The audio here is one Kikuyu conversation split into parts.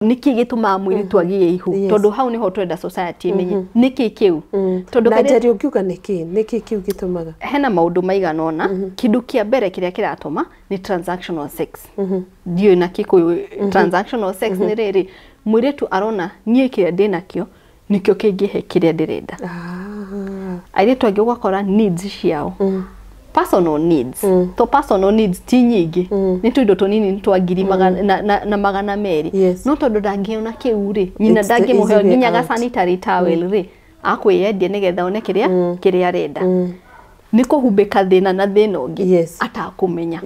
Nĩkĩ gĩtũmaga mũirĩtu agĩe ihu? Tondũ hau nĩho twenda society ĩmenye nĩkĩ kĩu. Tondũ na Njeri, ũngiuga nĩkĩ kĩu gĩtũmaga? Hena maũndũ maigana ũna. Kĩndũ kĩa mbere kĩrĩa kĩratũma nĩ transactional sex. Ndiũĩ na Gĩkũyũ transactional sex nĩ rĩrĩ, mũirĩtu arona niĩ kĩrĩa ndĩnakĩo nĩkĩo kĩngĩhe kĩrĩa ndĩrenda. Airĩtu angĩ ũgakora needs ciao, personal needs, to personal needs ti nyingĩ, nĩ tũindo tũnini, nĩ twa ngiri na 200. No tondũ ndangĩona kĩu rĩ, nyina ndangĩmũhe nginya ga sanitary towel rĩ, akwĩyendia nĩgetha one kĩrĩa arenda. Nĩ kũhumbĩka thĩna na thĩna ũngĩ atakũmenya.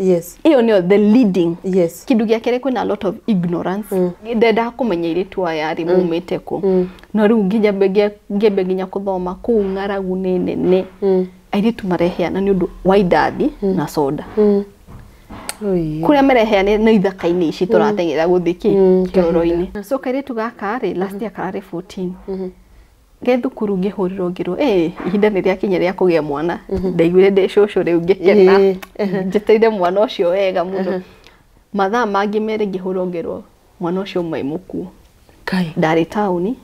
Ĩyo nĩyo the leading. Kĩndũ gĩa kerĩ, kwĩna a lot of ignorance. Ndendaga kũmenya airĩtu aya rĩ maumĩte kũ. No rĩu nginya ngĩambia nginya kũthoma kũu, ng'aragu nĩ nene. Airĩtu mareheana nĩ ũndũ wa indathi na soda. Kũrĩa mareheana nĩ ithaka-inĩ ici tũrateng'era gũthiĩ kĩoro-inĩ. So kairĩtu gaka rĩ, last year kararĩ 14, ge thukuru, ngĩhũrĩrwo ngĩrwo ĩ ihinda nĩ rĩakinya rĩa kũgĩa mwana. Ndaiguire ndĩ cũcũ rĩu, ngĩkena, njetereire mwana ũcio wega mũno. Mathaa mangĩ 2 ngĩhũrwo ngĩrwo mwana ũcio mai mũkuũ. Ndarĩ taũni,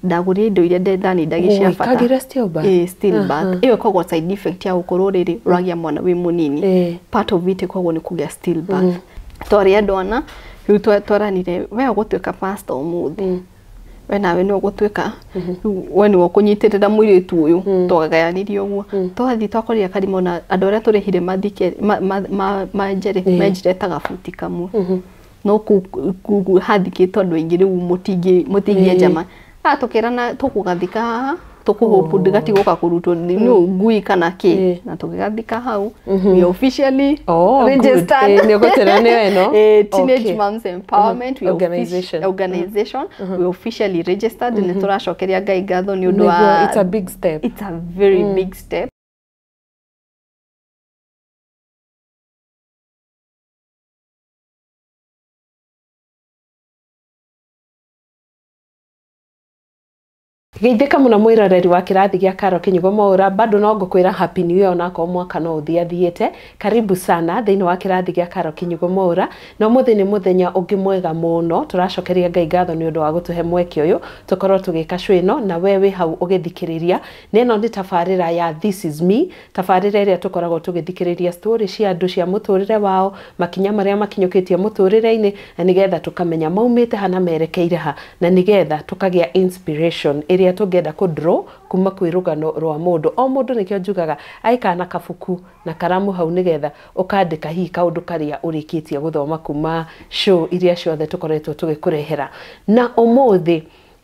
ndagũrire indo iria ndanindagi cia bata. Ĩĩ, stillbirth ĩyo ĩkoragwo side effect ya gũkorwo rĩrĩ ũragĩa mwana wĩ mũnini. Part of it ĩkoragwo nĩ kũgĩa stillbirth. Twarĩ andũ ana rĩu twaranire, we ũgũtuĩka pastor ũmũthĩ, we nawe nĩ ũgũtuĩka, we nĩwe ũkũnyitĩrĩra mũirĩtu ũyũ. Twagayanirie ũguo, twathiĩ twakorire karima na andũ arĩa tũrĩhire mathike menjere menjire ta gabuti kamwe, no kũu hathikĩtwo andũ aingĩ, rĩu mũtingĩenja ma tũkĩrana tũkũgathika haha, tũkũhope ndigatigũka kũrutwo nĩ ngui kana kĩ, na tũgĩgathika hau. We officially registered. Teenage Moms Empowerment Organization. Organization. We officially registered. Nĩ tũracokeria Ngai ngatho nĩ ũndũ wa It's a big step. It's a very big step. Geithĩka mũno mwĩroreri wa kĩrathi gĩa Karo Kinyugo Mwaura, bado no ngũkwĩra happy new year onakorwo mwaka no ũthiĩ athiĩte. Karibu sana thĩinĩ wa kĩrathi gĩa Karo Kinyugo Mwaura, na ũmũthĩ nĩ mũthenya ũngĩ mwega mũno. Tũracokeria Ngai ngatho nĩ ũndũ wa gũtũhe mweke ũyũ tũkorwo tũgĩka show ĩno na we wĩ hau ũgĩthikĩrĩria. Na ĩno nĩ tabarĩra ya This Is Me, tabarĩra ĩrĩa tũkoragwo tũgĩthikĩrĩria story cia andũ cia mũtũrĩre wao, makinya marĩa makinyũkĩtie mũtũrĩre-inĩ, na nĩgetha tũkamenya maumĩte ha na merekeire ha, na nĩgetha tũkagĩa inspiration ĩrĩa tũngĩenda kũ draw kuma kwĩ rũgano rwa mũndũ o mũndũ. Nĩkĩo njugaga aikara na kabuku na karamu hau nĩgetha ũkandĩka hihi kaũndũ karĩa ũrĩkĩtie gũthoma kuma show iria ciothe tũkoretwo tũgĩkũrehera. Na ũmũthĩ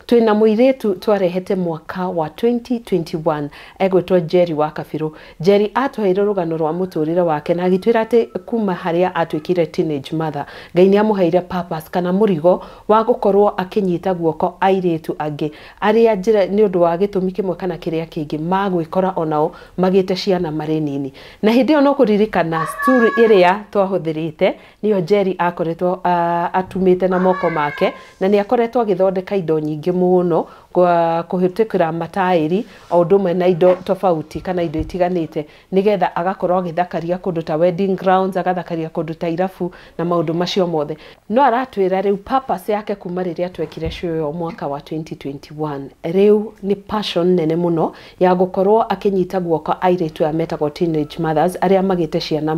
twĩna mũirĩtu twarehete mwaka wa 2021 egwĩtwo Njeri wa Kabirũ. Njeri atũheire rũgano rwa mũtũrĩre wake na agĩtwĩra atĩ kuma harĩa atuĩkire teenage mother, Ngai nĩ amũheire purpose kana mũrigo wa gũkorwo akĩnyita guoko airĩtu angĩ arĩa njĩra nĩ ũndũ wa gĩtũmi kĩmwe kana kĩrĩa kĩngĩ magwĩkora onao magĩte ciana marĩ nini. Na hĩndĩ ĩyo no kũririkana story ĩrĩa twahũthĩrĩte nĩyo Njeri akoretwo atumĩte na moko make, na nĩ akoretwo agĩthondeka indo nyingĩ mũno kũhĩtũkĩra mataĩri o ũndũ ũmwe na indo tofauti kana indo itiganĩte, nĩgetha agakorwo agĩthakaria kũndũ ta wedding grounds, agathakaria kũndũ ta irabu na maũndũ macio mothe. No aratwĩra rĩu purpose yake kuma rĩrĩa twekire show ĩyo mwaka wa 2021 rĩu nĩ passion nene mũno ya gũkorwo akĩnyita guoko airĩtu aya metagwo teenage mothers, arĩa magĩte ciana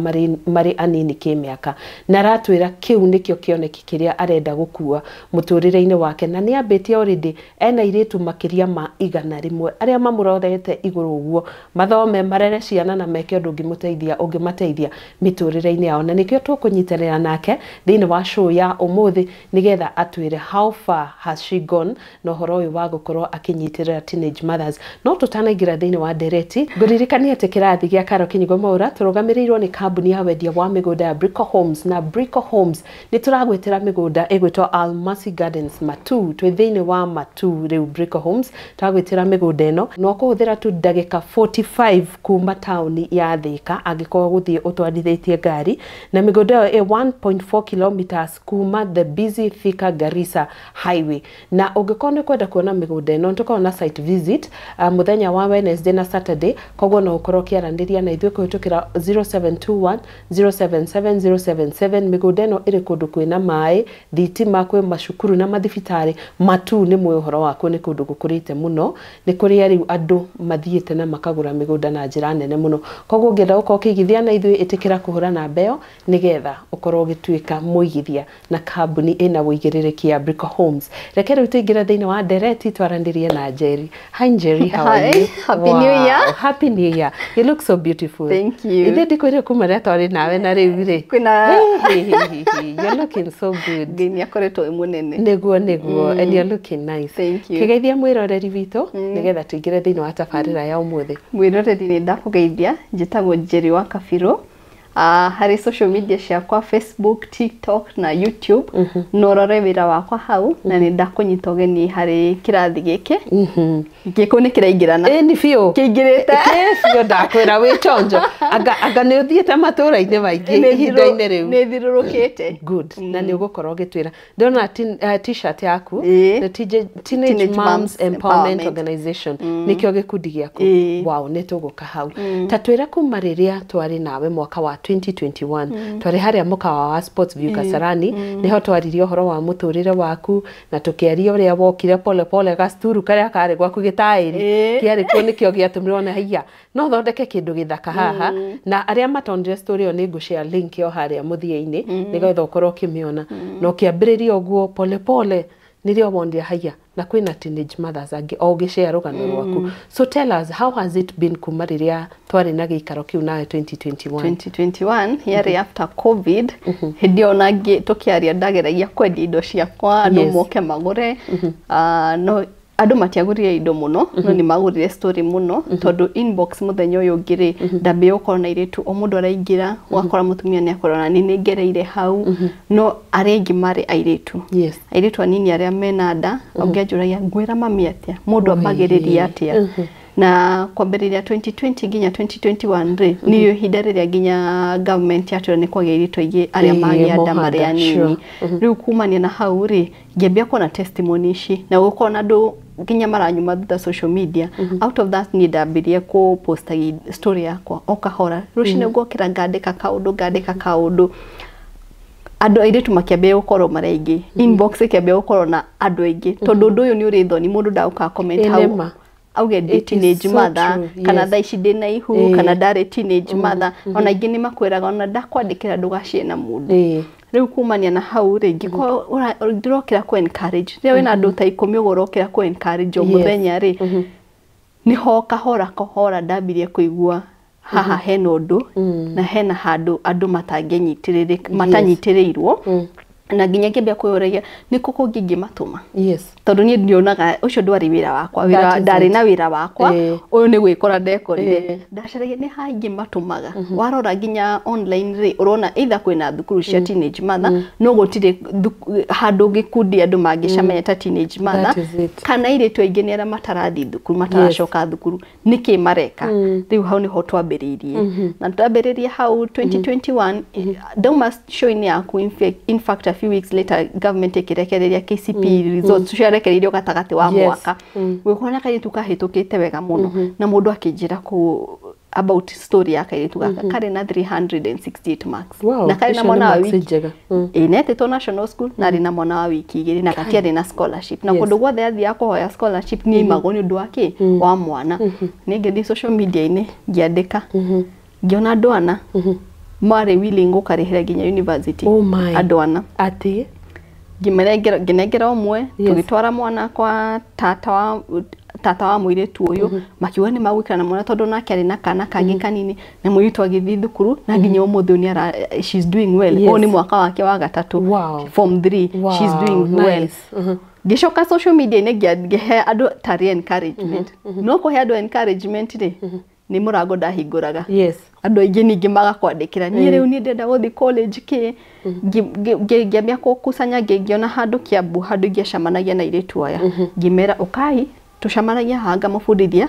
marĩ anini kĩmĩaka, na aratwĩra kĩu nĩkĩo kĩoneki kĩrĩa arenda gũkua mũtũrĩre-inĩ wake. Na nĩ ambĩtie already ena airĩtu makĩria ma 100 arĩa mamũrorete igũrũ ũguo mathome, marere ciana na meke ũndũ ũngĩmũteithia ũngĩmateithia mĩtũrĩre-inĩ yao. Na nĩkĩo tũkũnyitanĩra nake thĩinĩ wa show ya ũmũthĩ nĩgetha atwĩre how far has she gone na ũhoro ũyũ wa gũkorwo akĩnyitĩrĩra teenage mothers. No tũtanaingĩra thĩinĩ wa ndereti, ngũririkanie atĩ kĩrathi gĩa Karo Kinyugo Mwaura tũrũgamĩrĩirwo nĩ kambuni ya wendia wa mĩgũnda ya Brico Homes. Na Brico Homes nĩ tũragwĩtĩra mĩgũnda ĩgwĩtwo Almasi Gardens Matu. Twĩ thĩinĩ wa Matu rĩu Brico Homes twagwĩtĩra mĩgũnda ĩno no kũhũthĩra tu ndagĩka 45 kuma taũni ya Thika angĩkorwo gũthiĩ ũtwarithĩtie ngari, na mĩgũnda ĩyo ĩ 1.4 kilometers kuma the busy Thika Garissa highway. Na ũngĩkorwo nĩ kwenda kuona mĩgũnda ĩno tũkorwo na site visit mũthenya wa Wednesday na Saturday, koguo no ũkorwo ũkĩaranĩria na ithuĩ kũhĩtũkĩra 0721 077 077. Mĩgũnda ĩno ĩrĩ kũndũ kwĩna maĩ, thitima, kwĩ macukuru na mathibitarĩ. Matu nĩ mũĩ ũhoro wakuo, nĩ kũndũ gũkũrĩte mũno, nĩ kũrĩa rĩu andũ mathiĩte na makagũra mĩgũnda na njĩra nene mũno. Koguo ũngĩenda gũkorwo ũkĩigithia na ithuĩ, ĩtĩkĩra kũhũra namba ĩyo nĩgetha ũkorwo ũgĩtuĩka mũigithia na kambuni ĩna ũigĩrĩrĩki ya Brico Homes. Reke rĩu tũingĩre thĩinĩ wa ndereti twaranĩrie na Njeri. Hi Njeri, how are Hi, you? Happy New Year. Happy New Year. You look so beautiful. Thank you. Ithe ndikwĩrire kuma rĩrĩa twarĩ nawe na rĩu rĩ. Kwĩna Hey, hey, hey, hey. You're looking so good. Ngai nĩ akoretwo e mũnene. Nĩguo nĩguo, and you're looking nice. Thank you. Kĩgeithia mwĩroreri witũ nĩgetha tũingĩre thĩinĩ wa tabarĩra ya ũmũthĩ. Mwĩroreri nĩ ndakũgeithia, njĩtagwo Njeri wa Kabirũ. Harĩ social media ciakwa Facebook, TikTok na YouTube, no ũrore wĩra wakwa hau, na nĩ ndakũnyita ũgeni harĩ kĩrathi gĩkĩ. Gĩkũ nĩ kĩraingĩrana. Ĩni biũ. Kĩingĩrĩte. Ĩ biũ, ndakwĩra wĩ chonjo. Anga nĩ ũthiĩte matũra-inĩ maingĩ ihinda-inĩ rĩu. Nĩ thirũrũkĩte. Good. Na nĩ ũgũkorwo ũgĩtwĩra, ndĩrona t-shirt yaku Ĩĩ. nĩ Teenage Teenage Moms Moms Empowerment Empowerment. Organization, nĩkĩo gĩkundi gĩaku. Ĩĩ. Wow, nĩ tũgũka hau. Ta twĩra kuma rĩrĩa twarĩ nawe mwaka wa 2021, twarĩ harĩa mũkawa wa Sports View Kasarani, nĩho twaririe ũhoro wa mũtũrĩre waku na tũkĩaria ũrĩa wokire pole pole gacukuru karĩa karĩ gwaku gĩtaĩri Ĩĩ. kĩarĩ kuo, nĩkĩo gĩatũmirwo na haiya no thondeke kĩndũ gĩthaka haha. Na arĩa matonire story ĩyo nĩ ngũshare link ĩyo harĩa mũthia-inĩ nĩgetha ũkorwo ũkĩmĩona. Na ũkĩambĩrĩria ũguo pole pole nĩrĩo wonire haiya na kwĩna teenage mothers angĩ o ũgĩshare rũgano rwaku. So tell us, how has it been kuma rĩrĩa twarĩ na gĩikaro kĩu nawe 2021? 2021 yarĩ after COVID. Hĩndĩ ĩyo ona tũkĩaria ndageragia kwendia indo ciakwa andũ moke magũre. No andũ matiagũrire indo mũno, no nĩ magũrire story mũno, tondũ inbox mũthenya ũyũ ũngĩ rĩ, ndambia gũkorwo na airĩtu, o mũndũ araingĩra ũgakora mũtumia nĩ akorwo na nĩ ngereire hau, no arĩa aingĩ marĩ airĩtu, airĩtu anini arĩa mena nda. Ũngĩ anjũragia, ngwĩra mami atĩa, mũndũ ambagĩrĩria atĩa? Na kwambĩrĩria 2020 nginya 2021 rĩ, nĩyo ihinda rĩrĩa nginya government yatwĩra nĩ kwagĩa airĩtu aingĩ arĩa magĩa nda moha marĩ nda, anini. Rĩu kumania na hau rĩ, ngĩambia kuona testimony ici na gũkorwo na andũ nginya maranyuma thutha social media. Out of that niĩ ndambirie kũ post story yakwa o kahora, rũcinĩ ngokĩra ngandĩka kaũndũ, ngandĩka kaũndũ, andũ airĩtu makĩambia gũkorwo marĩ aingĩ, inbox ĩkĩambia gũkorwo na andũ aingĩ, tondũ ũndũ ũyũ nĩ ũrĩ thoni, mũndũ ndagũka comment Ĩ, hau nĩma. auge ndĩ It is teenage so mother true, kana yes. thaa ici ndĩ na ihu kana ndarĩ teenage mother. Ona aingĩ nĩ makwĩraga ona ndakwandĩkĩra ndũgacie na mũndũ. Rĩu kumania na hau rĩ, ngĩkorwo ndĩrokĩra kũ encourage rĩrĩa wĩna andũ ta 10 ũguo ũrokĩra kũ encourage o mũthenya rĩ, nĩho kahora kahora ndambirie kũigua haha hena ũndũ na hena handũ andũ matangĩnyitĩrĩrĩ matanyitĩrĩirwo, na nginya ngĩambia kwĩyũragia nĩ kũ kũngĩ ingĩmatũma, tondũ niĩ ndionaga ũcio ndwarĩ wĩra wakwa. That Wĩra is ndarĩ it. na wĩra wakwa ũyũ nĩ gwĩkora ndekorire. Ndacaragia nĩ ha ingĩmatũmaga. Warora nginya online rĩ, ũrona either kwĩna thukuru cia teenage mother, no gũtirĩ handũ gĩkundi andũ mangĩcemania ta teenage mother. That is it. Kana airĩtu aingĩ nĩ arĩa matarathiĩ thukuru, mataracoka thukuru, nĩkĩ mareka? Rĩu hau nĩho twambĩrĩirie, na twambĩrĩrie hau 2021 ndauma show-inĩ yaku. In fact a few weeks later government ĩkĩrekereria KCPE results ciarekereirio gatagatĩ wa mwaka. Gwĩkona kairĩtu kahĩtũkĩte wega mũno, na mũndũ akĩnjĩra kũ about story ya kairĩtu gaka karĩ na 368 marks na karĩ na Icio nĩ mwana wa marks wiki njega. Ĩ netĩtwo national school na arĩ na mwana wa wiki 2 na gatiarĩ na scholarship, na kũndũ guothe athiaga kũhoya scholarship nĩ aimagwo nĩ ũndũ wa kĩ wa mwana. Nĩ ngĩthiĩ social media-inĩ ngĩandĩka, ngĩona andũ ana marĩ willing gũkarĩhĩra nginya university. Oh my. Andũ ana. Atĩ? Ngĩmanengera, ngĩnengera ũmwe, tũgĩtwara mwana kwa tata wa mũirĩtu ũyũ, makiuga nĩ magũikara na mwana tondũ nake arĩ na kana kangĩ kanini, na mũirĩtu agĩthiĩ thukuru na nginya ũmũthĩ ũyũ nĩ ara she's doing well. Ũyũ nĩ mwaka wake wa gatatũ, form 3. She's doing well. Ngĩcoka social media-inĩ ngĩhe andũ tarĩ encouragement, no kũhe andũ encouragement rĩ, Nĩ mũrango ndahingũraga. Yes. Andũ aingĩ ningĩ magakwandĩkĩra, niĩ rĩu niĩ ndĩrenda gũthiĩ college kĩ. Ngĩambia gũkusanya, ngĩona handũ Kiambu, handũ ingĩacemanagia na airĩtu aya, ngĩmera ũkai tũcemanagia haha, ngamũbundithia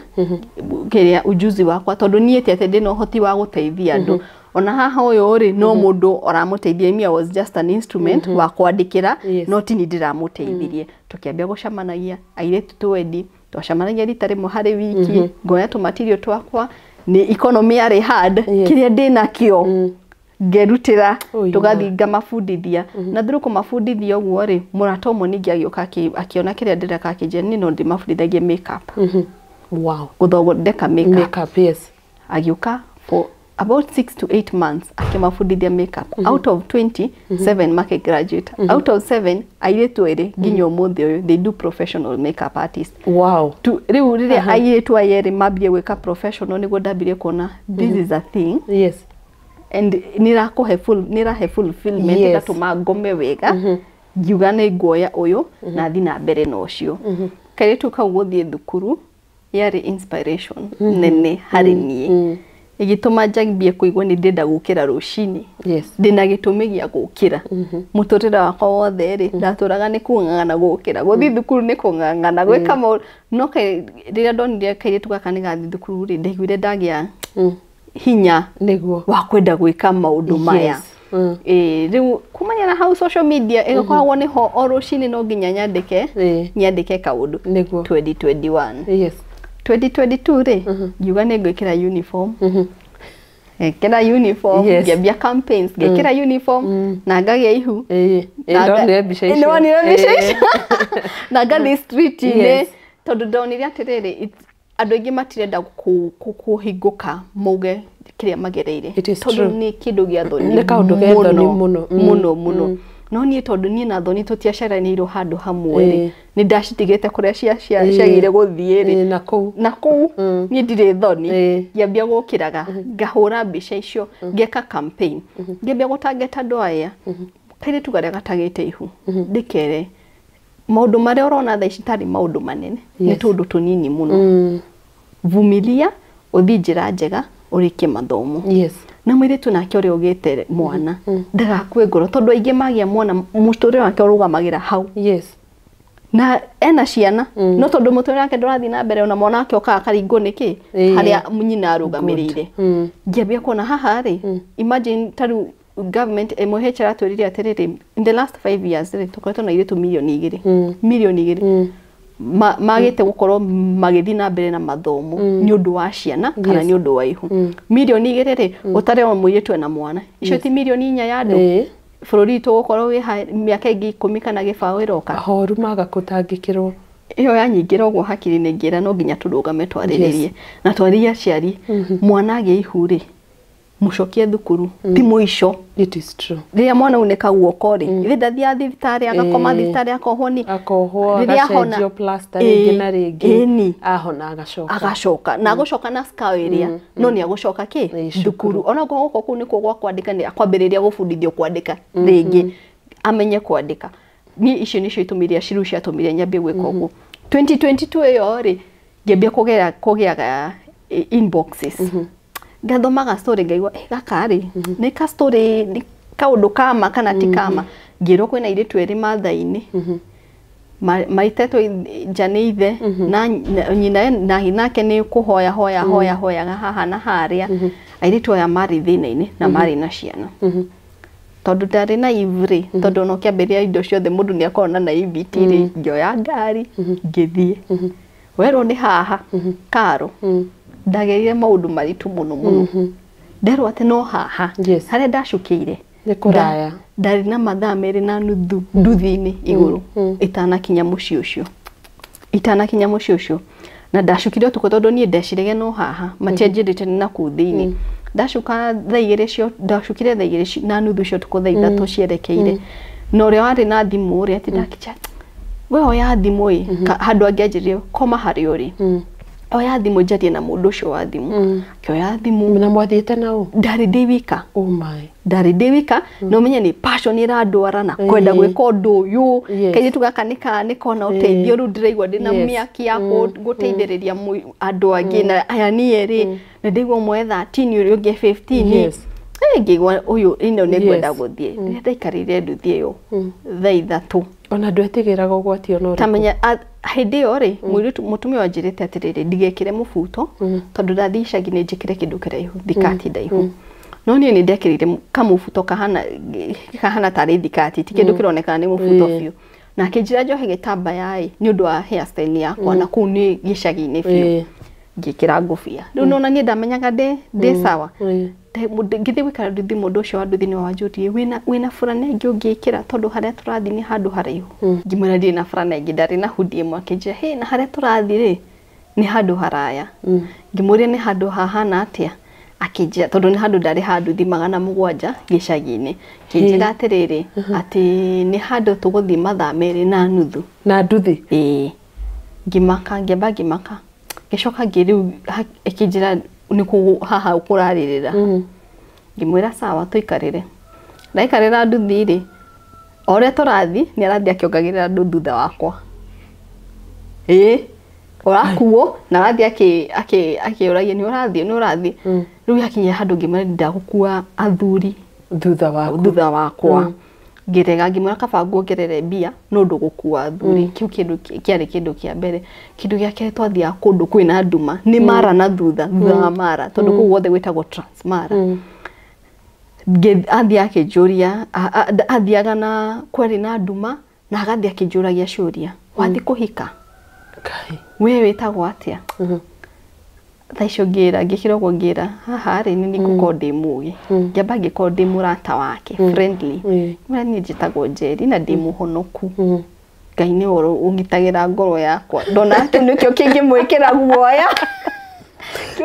kĩrĩa ujuzi wakwa, tondũ niĩ ti atĩ ndĩna ũhoti wa gũteithia andũ ona haha ũyũ rĩ, no mũndũ ũramũteithia. Me, I was just an instrument wa kwandĩkĩra. No ti niĩ ndĩramũteithirie. Tũkĩambia gũcemanagia airĩtu twendi, twacemanagia rita rĩmwe harĩ wiki, ngoya tũmatirio twakwa, nĩ economy yarĩ hard. Kĩrĩa ndĩnakĩo ngerutĩra. Oi, tũgathiĩ ngamabundithia, na through kũmabundithia ũguo rĩ, mũrata ũmwe ningĩ agĩũka akĩona kĩrĩa ndĩreka, akĩnjĩra niĩ no ndĩmabundithagie makeup. Gũthondeka makeup. Makeup, yes. Agĩũka for about 6 to 8 months akĩmabundithia makeup. Out of 20, 7 make graduate. Out of 7, airĩtu erĩ nginya ũmũthĩ ũyũ they do professional makeup artist. Tu rĩu rĩrĩa airĩtu aya erĩ mambirie gwĩka professional, nĩguo ndambirie kuona this is a thing and nĩrakũhe full, nĩrahe fulfillment. Ĩgatũma ngome wega, ngiuga nĩ nguoya ũyũ na thi na mbere na ũcio. Kairĩtu kau gũthiĩ thukuru yarĩ inspiration nene harĩ niĩ, ĩgĩtũma njambie kũigua nĩ ndĩrenda gũkĩra rũcinĩ. Ndĩna gĩtũmi gĩa gũkĩra. Mũtũrĩre wakwa wothe rĩ, ndatũraga nĩ kũng'ang'ana gũkĩra, gũthiĩ thukuru nĩ kũng'ang'ana gwĩka maũndũ, no rĩrĩa ndonire kairĩtu gaka nĩ gathiĩ thukuru rĩ, ndaiguire ndagĩa hinya wa kwenda gwĩka maũndũ maya. Ĩĩ, rĩu kumania na hau social media ĩgakoragwo nĩho o rũcinĩ no nginya nyandĩke, nyandĩke kaũndũ. 2021, 2022 rĩ, ngiuga nĩ ngwĩkĩra uniform. Ngekĩra uniform. Ngĩambia campaigns, ngĩkĩra uniform na ngagĩa ihu. Ndonire mbica icio. Nĩwonire mbica icio na ngathiĩ street-inĩ, tondũ ndonire atĩrĩrĩ, andũ aingĩ matirenda kũhingũka mauge kĩrĩa magereire. It is Tondũ true. nĩ kĩndũ gĩa thoni. Nĩ kaũndũ ge thoni mũno. Mũno mũno. No niĩ tondũ niĩ na thoni tũtiaceranĩirwo handũ hamwe rĩ, nĩ ndacitigĩte kũrĩa ciagĩire gũthiĩ rĩ. Na kũu. Na kũu niĩ ndirĩ thoni. Ngĩambia gũkĩraga ngahũra mbica icio, ngeka campaign, ngĩambia gũtangeta andũ aya, kairĩtu karĩa gatagĩte ihu, ndĩkere maũndũ marĩa ũrona thaa ici tarĩ maũndũ manene nĩ tũndũ tũnini mũno. Vumilia, ũthiĩ njĩra njega, ũrĩkie mathomo. Na mũirĩtu nake ũrĩa ũgĩte mwana ndagakue ngoro, tondũ aingĩ magĩa mwana mũtũrĩre wake ũrũgamagĩra hau. Na ena ciana, no tondũ mũtũrĩre wake ndũrathiĩ na mbere, ona mwana wake okaga akaringwo nĩkĩ harĩa nyina arũgamĩrĩire. Ngĩambia kuona haha rĩ, imagine ta rĩu government MOH aratwĩrire atĩrĩrĩ, in the last 5 years rĩ, tũkoretwo na airĩtu 2 mirioni, 2 mirioni magĩte gũkorwo magĩthiĩ na mbere na mathomo nĩ ũndũ wa ciana kana nĩ ũndũ wa ihu. 2 mirioni rĩ, ũtare o mũirĩtu ena mwana, icio ti 4 mirioni ya andũ? Bũrũri witũ gũkorwo wĩ mĩaka ĩngĩ 10 kana 20 ĩroka. Ahoru maga gũtangĩkĩrwo. Ĩyo yanyingĩra ũguo hakiri-inĩ, ngĩra no nginya tũrũgame twarĩrĩrie na twarĩrie aciari, mwana agĩa ihu rĩ, mũcokie thukuru, ti mũico. It is true. Rĩrĩa mwana unĩka guoko rĩ, ithe ndathiaga thibitarĩ, agakoma thibitarĩ, akohwo nĩ Akohwo, Rĩrĩa ahona- agacenjio plaster rĩngĩ na rĩngĩ. Ahona agacoka. Agacoka na agũcoka na scar ĩrĩa, no nĩ agũcoka kĩ? Cukuru. Thukuru. Ona okorwo gũkũ kũu nĩkuo gwa kwandĩka, nĩ akwambĩrĩria gũbundithio kwandĩka rĩngĩ, amenye kwandĩka. Niĩ icio nĩcio itũmi iria ciru ciatũmire nyambie gwĩka ũguo. 2022 ĩyo rĩ, ngĩambia kũgera kũgĩaga inboxes, ngathomaga story, ngaigua, "Eh, gaka rĩ, nĩ ka story, nĩ kaũndũ kama kana ti kama?" Ngĩrwo kwĩna airĩtu erĩ matha-inĩ maitetwo nja nĩ ithe na nyina, na nake nĩ kũhoya hoya hoya hoyaga haha na harĩa. Airĩtu aya marĩ thĩna-inĩ na marĩ na ciana. Tondũ ndarĩ naive rĩ, tondũ ona ũkĩambĩrĩria indo ciothe mũndũ nĩ akoragwo na naivety rĩ, ngĩoya ngari ngĩthiĩ. Werwo nĩ haha karo, ndagerire maũndũ maritũ mũno mũno. Nderwo atĩ no haha harĩa ndacukĩire. Nĩ kũraya. Ndarĩ na mathaa 2.5 nduthi-inĩ igũrũ itanakinya mũciĩ ũcio, itanakinya mũciĩ ũcio. Na ndacukire ũtukũ tondũ niĩ ndeciragia no haha, matianjĩrĩte nĩ nakũu thĩinĩ. Ndacuka thaa 2 cio, ndacukire thaa 2:30 cia ũtukũ, thaa 3 cierekeire. Na ũrĩa warĩ na thimũ rĩ, ati ndakicha we oya thimũ ĩ, handũ angĩanjĩrire koma harĩa ũrĩ. Oya thimũ njarie na mũndũ ũcio wa thimũ. Akĩoya thimũ. Na mwathiĩte na ũ? Ndarĩ ndĩ wika. Oh my. Ndarĩ ndĩ wika na ũmenye nĩ passion ĩrandwara na kwenda gwĩka ũndũ ũyũ. Kairĩtu gaka nĩkona ũteithio rĩu ndĩraigua ndĩna mĩaki ya gũteithĩrĩria andũ angĩ na aya nĩ erĩ na ndĩigua ũmwe 13 ũrĩa ũngĩ 15. Ngĩigua ũyũ ĩno nĩngwenda gũthiĩ. Rĩrĩa ndaikarĩire nduthi ĩyo thaa 3. Ona ndwetigĩraga ũgwati ona ũrĩkũ? Tamenya hĩndĩ ĩyo rĩ mũirĩtu mũtumia wanjĩrĩte atĩrĩrĩ ndigekĩre mũbuto tondũ ndathiĩ icagi nĩ njĩkĩre kĩndũ kĩraihu thikati ndaihu. No niĩ nĩ ndekĩrire kamũbuto kahana tarĩ thikati ti kĩndũ kĩronekana nĩ mũbuto biũ. Na akĩnjĩra njohe gĩtambaya ĩ nĩ ũndũ wa hairstyle yakwa na kũu nĩ gĩcagi-inĩ biũ. Ngĩkĩra ngũbia. Rĩu nona niĩ ndamenyaga ndĩ sawa. Ngĩthiĩ gũikara nduthi mũndũ ũcio wa nduthi nĩwe wanjũririe wĩna burana ĩngĩ ũngĩkĩra tondũ harĩa tũrathiĩ nĩ handũ haraihu. Ngĩmwĩra ndirĩ na burana ĩngĩ ndarĩ na hoodie ĩmwe. Akĩnjĩra hĩ na harĩa tũrathiĩ rĩ nĩ handũ haraya. Ngĩmũria nĩ handũ hahana atĩa. Akĩnjĩra tondũ nĩ handũ ndarĩ ha nduthi 700 gĩcagi-inĩ. Akĩnjĩra atĩrĩrĩ atĩ nĩ handũ tũgũthiĩ mathaa 2.5. Na nduthi? Ĩĩ. Ngĩmaka ngĩamba ngĩmaka. Ngĩcoka ngĩrĩu akĩnjĩra nĩ kũ haha kũrarĩrĩra. Ngĩmwĩra sawa tũikarĩre. Ndaikarĩra nduthi rĩ o ũrĩa tũrathiĩ nĩ arathiĩ akĩongagĩrĩra andũ thutha wakwa. Ĩĩ ũrakuo na arathiĩ akĩũragia nĩ ũrathiĩ nĩ ũrathiĩ. Rĩu yakinyire handũ ngĩmwĩra ndagũkua athuri thutha wakwa. Ngĩrega ngĩmwĩra kaba nguongerere mbia no ndũgũkua athuri. Kĩu kĩndũ kĩarĩ kĩndũ kĩa mbere. Kĩndũ gĩa kerĩ twathiaga kũndũ kwĩna nduma nĩ Mara na thutha wa Mara tondũ kũu guothe gwĩtagwo Transmara. Athiĩ akĩnjũria athiaga na kwarĩ na nduma na agathiĩ akĩnjũragia ciũria. Wathiĩ kũhika? We wĩtagwo atĩa? Thaa icio ngĩra ngĩkĩra ũguo ngĩra haha rĩ nĩ ngũkorwo ndĩ mũgĩ. Ngĩamba ngĩkorwo ndĩ mũrata wake friendly. Ngĩmwĩra niĩ njĩtagwo Njeri na ndĩ mũhonoku. Ngai nĩwe ũngitagĩra ngoro yakwa. Ndona kĩu nĩkĩo kĩngĩmwĩkĩra guoya.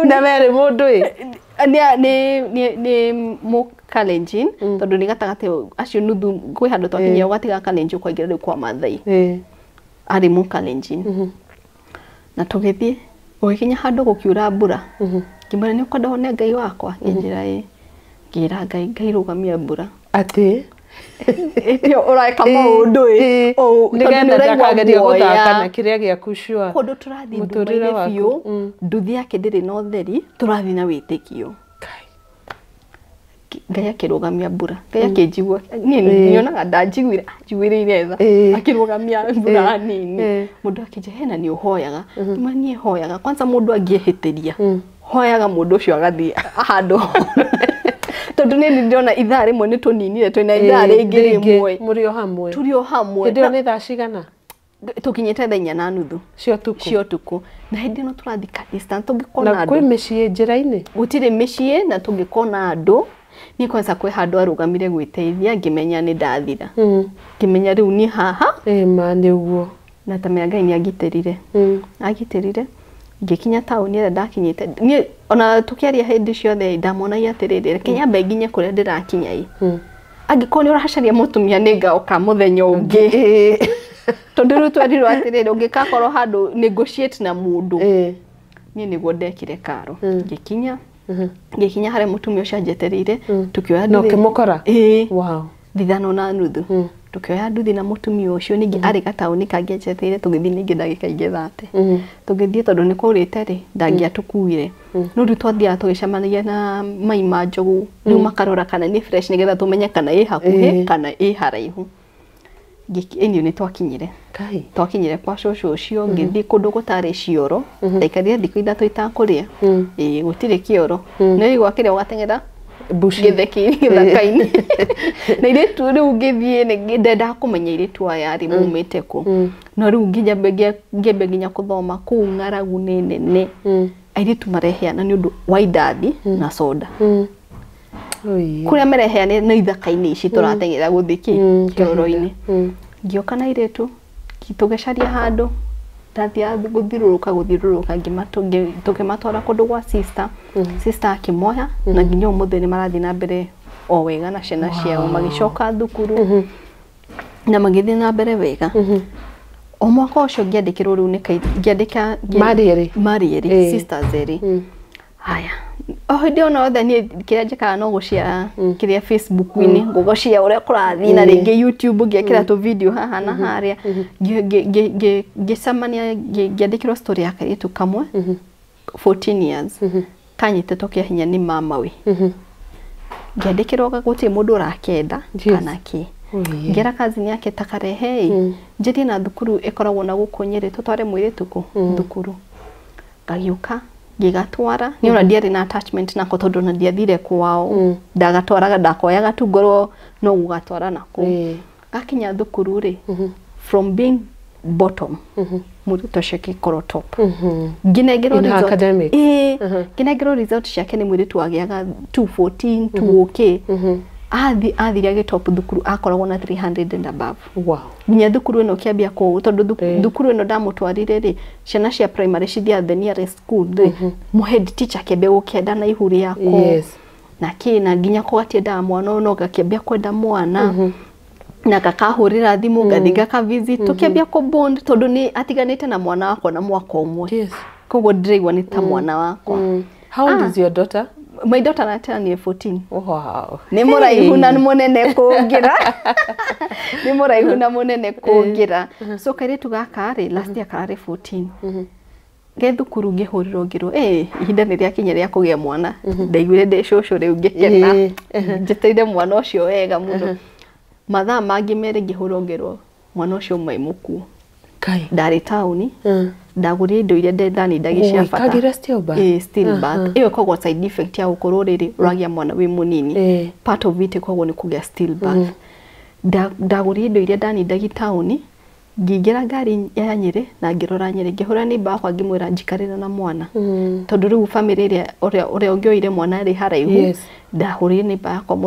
Na werĩ mũndũ ĩ? Nĩ Mũkalenjin tondũ nĩ gatagatĩ acio nuthu kwĩ handũ twakinyire ũgatiga Kalenjin ũkaingĩra rĩu kwa Maathai. Arĩ Mũkalenjin. Na tũgĩthiĩ ũgĩkinya handũ gũkiura mbura. Ngĩmwĩra nĩ ũkwenda wone Ngai wakwa? Ngĩnjĩra ĩ. Ngĩra Ngai Ngai rũgamia mbura. Atĩ? Ĩyo ũreka maũndũ ĩ. Nĩgetha ndakagerie gũthaka na kĩrĩa gĩaku sure. Kũndũ tũrathiĩ nduma-inĩ biũ, nduthi yake ndĩrĩ na ũtheri, tũrathiĩ na wĩtĩkio. Ngai akĩrũgamia mbura. Ngai akĩnjigua. Niĩ nyonaga ndanjiguire, anjiguĩrĩire tha. Akĩrũgamia mbura nini. Mũndũ akĩnjĩra hena nĩ ũhoyaga. Ngĩmwĩra niĩ hoyaga. Kwanza mũndũ angĩhĩtĩria, hoyaga mũndũ ũcio agathiĩ handũ. Tondũ niĩ ndĩrona ithaa rĩmwe nĩ tũninire twĩna ithaa rĩngĩ rĩmwe. Mũrĩ o hamwe. Tũrĩ o hamwe. Hĩndĩ ĩyo nĩ thaa cigana? Tũkinyĩte thaa 4:30. Cia ũtukũ. Cia ũtukũ. Na hĩndĩ ĩno tũrathiĩ ka distance tũngĩkona Na andũ. kwĩ mĩciĩ njĩra-inĩ? Gũtirĩ mĩciĩ na tũngĩkona andũ. Niĩ kwanza kwĩ handũ arũgamire gwĩteithia ngĩmenya nĩ ndathira. Ngĩmenya rĩu niĩ haha. Ĩ ma nĩ ũguo. Na ta menya Ngai nĩ angitĩrire. Angitĩrire. Ngĩkinya taũni ĩrĩa ndakinyĩte. Niĩ ona tũkĩaria hĩndĩ ciothe ndamonagia atĩrĩrĩ reke nyambe nginye kũrĩa ndĩrakinya ĩ. Angĩkorwo nĩ ũracaria mũtumia nĩ ngaũka mũthenya ũngĩ. Tondũ rĩu twerirwo atĩrĩrĩ ũngĩkakorwo handũ negotiate na mũndũ. Niĩ nĩguo ndekire karo. Ngĩkinya. Ngĩkinya harĩa mũtumia ũcio anjetereire tũkĩoya Na nduthi. ũkĩmũkora? Ĩĩ. Wow. 5:30. Tũkĩoya nduthi na mũtumia ũcio ningĩ arĩ gataũni kangĩ anjetereire tũgĩthiĩ ningĩ ndagĩka ingĩ 30. Tũgĩthiĩ tondũ nĩ kwaurĩte rĩ ndangĩatũkuire. No rĩu twathiaga tũgĩcemanagia na mai ma njogu rĩu makarora kana nĩ fresh nĩgetha tũmenye kana ĩ hakuhĩ kana ĩ haraihu. Ĩniĩ nĩ twakinyire. Twakinyire kwa cũcũ ũcio ngĩthiĩ kũndũ gũtarĩ cioro. Ndaikarire thikũ 3 itakũrĩa. Ĩĩ gũtirĩ kĩoro. Nĩ ũigua kĩrĩa ũgateng'era gĩthaka-inĩ. Na airĩtu rĩu ngĩthiĩ ndendaga kũmenya airĩtu aya rĩ maumĩte kũ. No rĩu ngĩambia nginya kũthoma kũu ng'aragu nĩ nene. Airĩtu mareheana nĩ ũndũ wa indathi na soda. Kũrĩa mareheana nĩ ithaka-inĩ ici tũrateng'era gũthiĩ kĩoro-inĩ. Ngĩũka na airĩtu tũgĩcaria handũ ndathiaga gũthiũrũrũka tũkĩmatwara kũndũ gwa sister. Sister akĩmoya na nginya ũmũthĩ nĩ marathiĩ na mbere o wega na ciana ciao magĩcoka thukuru na magĩthiĩ na mbere wega. O mwaka ũcio ngĩandĩkĩrwo rĩu nĩ ngĩandĩka Marĩ erĩ. Marĩ erĩ, sisters erĩ. Haya, o hĩndĩ ona yothe niĩ kĩrĩa njĩkaga no gũcia kĩrĩa Facebook-inĩ, ngũgũcia ũrĩa kũrathiĩ, na rĩngĩ YouTube ngĩekĩra tũ video haha na harĩa. Ngĩcemania, ngĩandĩkĩrwo story ya kairĩtu kamwe 14 years kanyitĩtwo kĩa hinya nĩ mamawe. Ngĩandĩkĩrwo gũtirĩ mũndũ ũrakenda kana kĩ. Ngĩra cousin yake ta karehe njĩthiĩ na thukuru ĩkoragwo na gũkũ Nyĩrĩ, tũtware mũirĩtu kũ thukuru. Ngagĩũka ngĩgatwara, nĩ ona ndiarĩ na attachment nako tondũ ona ndiathire kwao, ndagatwaraga, ndakoyaga tu ngorwo no gũgatwara nako. Gakinya thukuru rĩ, from being bottom, mũirĩtu ũcio akĩkorwo top. Ngĩnengerwo In her result. academics. Ĩĩ, ngĩnengerwo result ciake, nĩ mũirĩtu wagĩaga 214 2 okay. Athire agĩtop thukuru, akoragwo na 300 and above. Nginya thukuru ĩno kĩambia kũu tondũ thukuru ĩno ndamũtwarire rĩ, ciana cia primary cithiaga the nearest school rĩ, head teacher akĩambia gũkĩenda na ihu rĩako na kĩ, na nginya ko gatiendaga mwana ũyũ, no gakĩambia kwenda mwana na gakahũrĩra thimũ, ngathiĩ gaka visit, tũkĩambia kũ bond tondũ nĩ atiganĩte na mwana wakwa na mwaka ũmwe. Koguo ndĩraigua nĩ ta mwana wakwa. How old is your daughter? My daughter natania 14. Nĩ mũraihu na mũnene kũngĩra, nĩ mũraihu na mũnene kũngĩra. So kairĩtu gaka rĩ, last year kararĩ 14, ge thukuru ngĩhũrĩrwo ngĩrwo ĩ ihinda nĩ rĩakinya rĩa kũgĩa mwana. Ndaiguire ndĩ cũcũ rĩu, ngĩkena, njeteire mwana ũcio wega mũno. Mathaa mangĩ 2 ngĩhũrwo ngĩrwo mwana ũcio mai mũkuũ. Kai. Ndarĩ taũni, ndagũrire indo iria ndanindagi cia Oi, bata. kagĩra stillbirth? Ĩĩ, stillbirth. Ĩyo ĩkoragwo side effect ya gũkorwo rĩrĩ ũragĩa mwana wĩ mũnini. Part of it ĩkoragwo nĩ kũgĩa stillbirth. Ndagũrire indo iria ndanindagia taũni, ngĩingĩra ngari ya Nyĩrĩ na ngĩrora Nyĩrĩ, ngĩhũra neighbor wakwa ngĩmwĩra njikarĩre na mwana tondũ rĩu bamĩrĩ ĩrĩa ũrĩa ũngĩoire mwana rĩ haraihu. Ndahũrire neighbor yakwa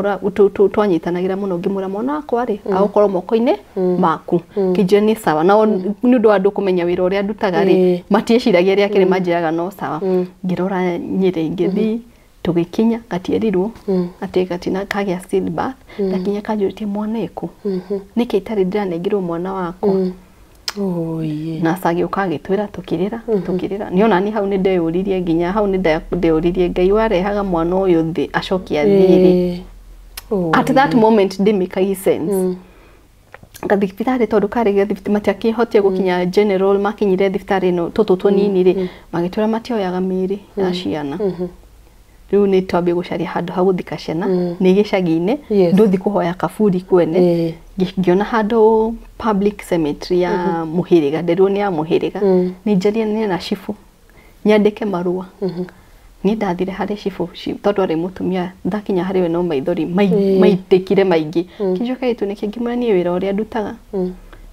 twanyitanagĩra mũno, ngĩmwĩra mwana wakwa rĩ agũkorwo moko-inĩ maku. Kĩnjĩra nĩ sawa. Nao nĩ ũndũ wa andũ kũmenya wĩra ũrĩa ndutaga rĩ, matieciragia rĩa kerĩ, manjĩraga no sawa. Ngĩrora Nyĩrĩ, ngĩthiĩ, tũgĩkinya, gatierirwo atĩ gatina kagĩa stillbirth. Ndakinya kanjũrĩtie mwana ĩkũ, nĩkĩ itarĩ ndĩranengerwo mwana wakwa. Oh, yeah. Na agĩũka agĩtwĩra, tũkĩrĩra tũkĩrĩra. Nĩ ona ni hau nĩ ndeyũririe, nginya hau nĩ ndeyũririe, Ngai warehaga mwana ũyũ thĩ acoke athiĩ rĩ? Oh, At that moment ndĩmĩkagi sense. Gathibitarĩ tondũ karĩ matiakĩhotire gũkinya general, makinyire thibitarĩ ĩno tũtũ tũnini rĩ, magĩtwĩra matioyaga mĩĩrĩ ya ciana. Rĩu nĩ twambie gũcaria handũ ha gũthika ciana, nĩ gĩcagi-inĩ. Ndũthi kũhoya kaburi kwene. Ngĩona handũ public cemetery ya mũhĩrĩga, nderirwo nĩ ya mũhĩrĩga. Nĩ njarie nĩ na cibũ, nyandĩke marũa. Niĩ ndathire harĩ cibũ, tondũ arĩ mũtumia, ndakinya harĩ we no maithori maitĩkire maingĩ. Kĩnjoka gĩtũ nĩkĩ, ngĩmwĩra niĩ wĩra ũrĩa ndutaga,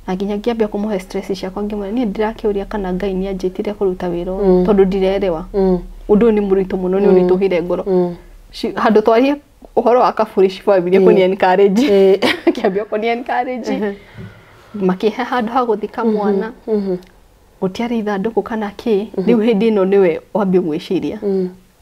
na nginya ngĩambia kũmũhe stress ciakwa, ngĩmwĩra niĩ ndĩrakĩũria kana Ngai nĩ anjĩtire kũruta wĩra ũyũ tondũ ndirerewa, ũndũ ũyũ nĩ mũritũ mũno, nĩ ũritũhire ngoro. Handũ twarie ũhoro wa kaburi, cibũ ambirie kũni encourage, akĩambia kũni encourage, makĩhe handũ ha gũthika mwana. Gũtiarĩ ithandũkũ kana kĩ. Rĩu hĩndĩ ĩno nĩwe wambie gwĩciria,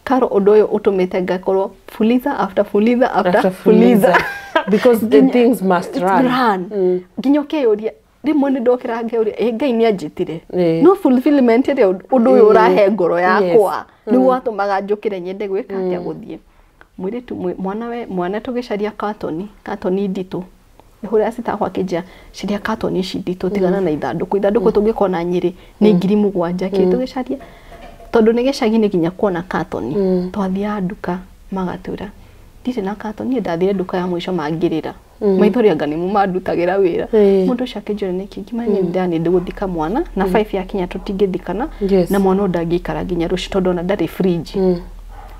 Karo, ũndũ ũyũ ũtũmĩte ngakorwo fuliza after fuliza after, After fuliza. fuliza. Because the things must run. Run. Nginya ũkeyũria, rĩmwe nĩ ndokĩra ngeyũria, ĩ Ngai nĩ anjĩtire? No fulfillment ĩrĩa ũndũ ũyũ ũrahe ngoro yakwa nĩguo watũmaga njũkĩre nyende gwĩka atĩa, gũthiĩ. Mũirĩtu mwana we mwana, tũgĩcaria katoni, katoni nditũ. Hũrĩra sister wakwa, akĩnjĩra caria katoni ici nditũ, tigana na ithandũkũ, ithandũkũ tũngĩkona Nyĩrĩ nĩ 7,000 kĩ. Tũgĩcaria, tondũ nĩ gĩcagi-inĩ, nginya kuona katoni twathiaga nduka magatwĩra ndirĩ na katoni. Niĩ ndathire nduka ya mũico mangĩrĩra maithori, anga nĩmo mandutagĩra wĩra. Mũndũ ũcio akĩnjũria nĩkĩ, ngĩmenya niĩ ndĩra nĩ gũthika mwana na 5 yakinya tũtingĩthikana. Na mwana ũyũ ndangĩikara nginya rũciũ tondũ ona ndarĩ fridge.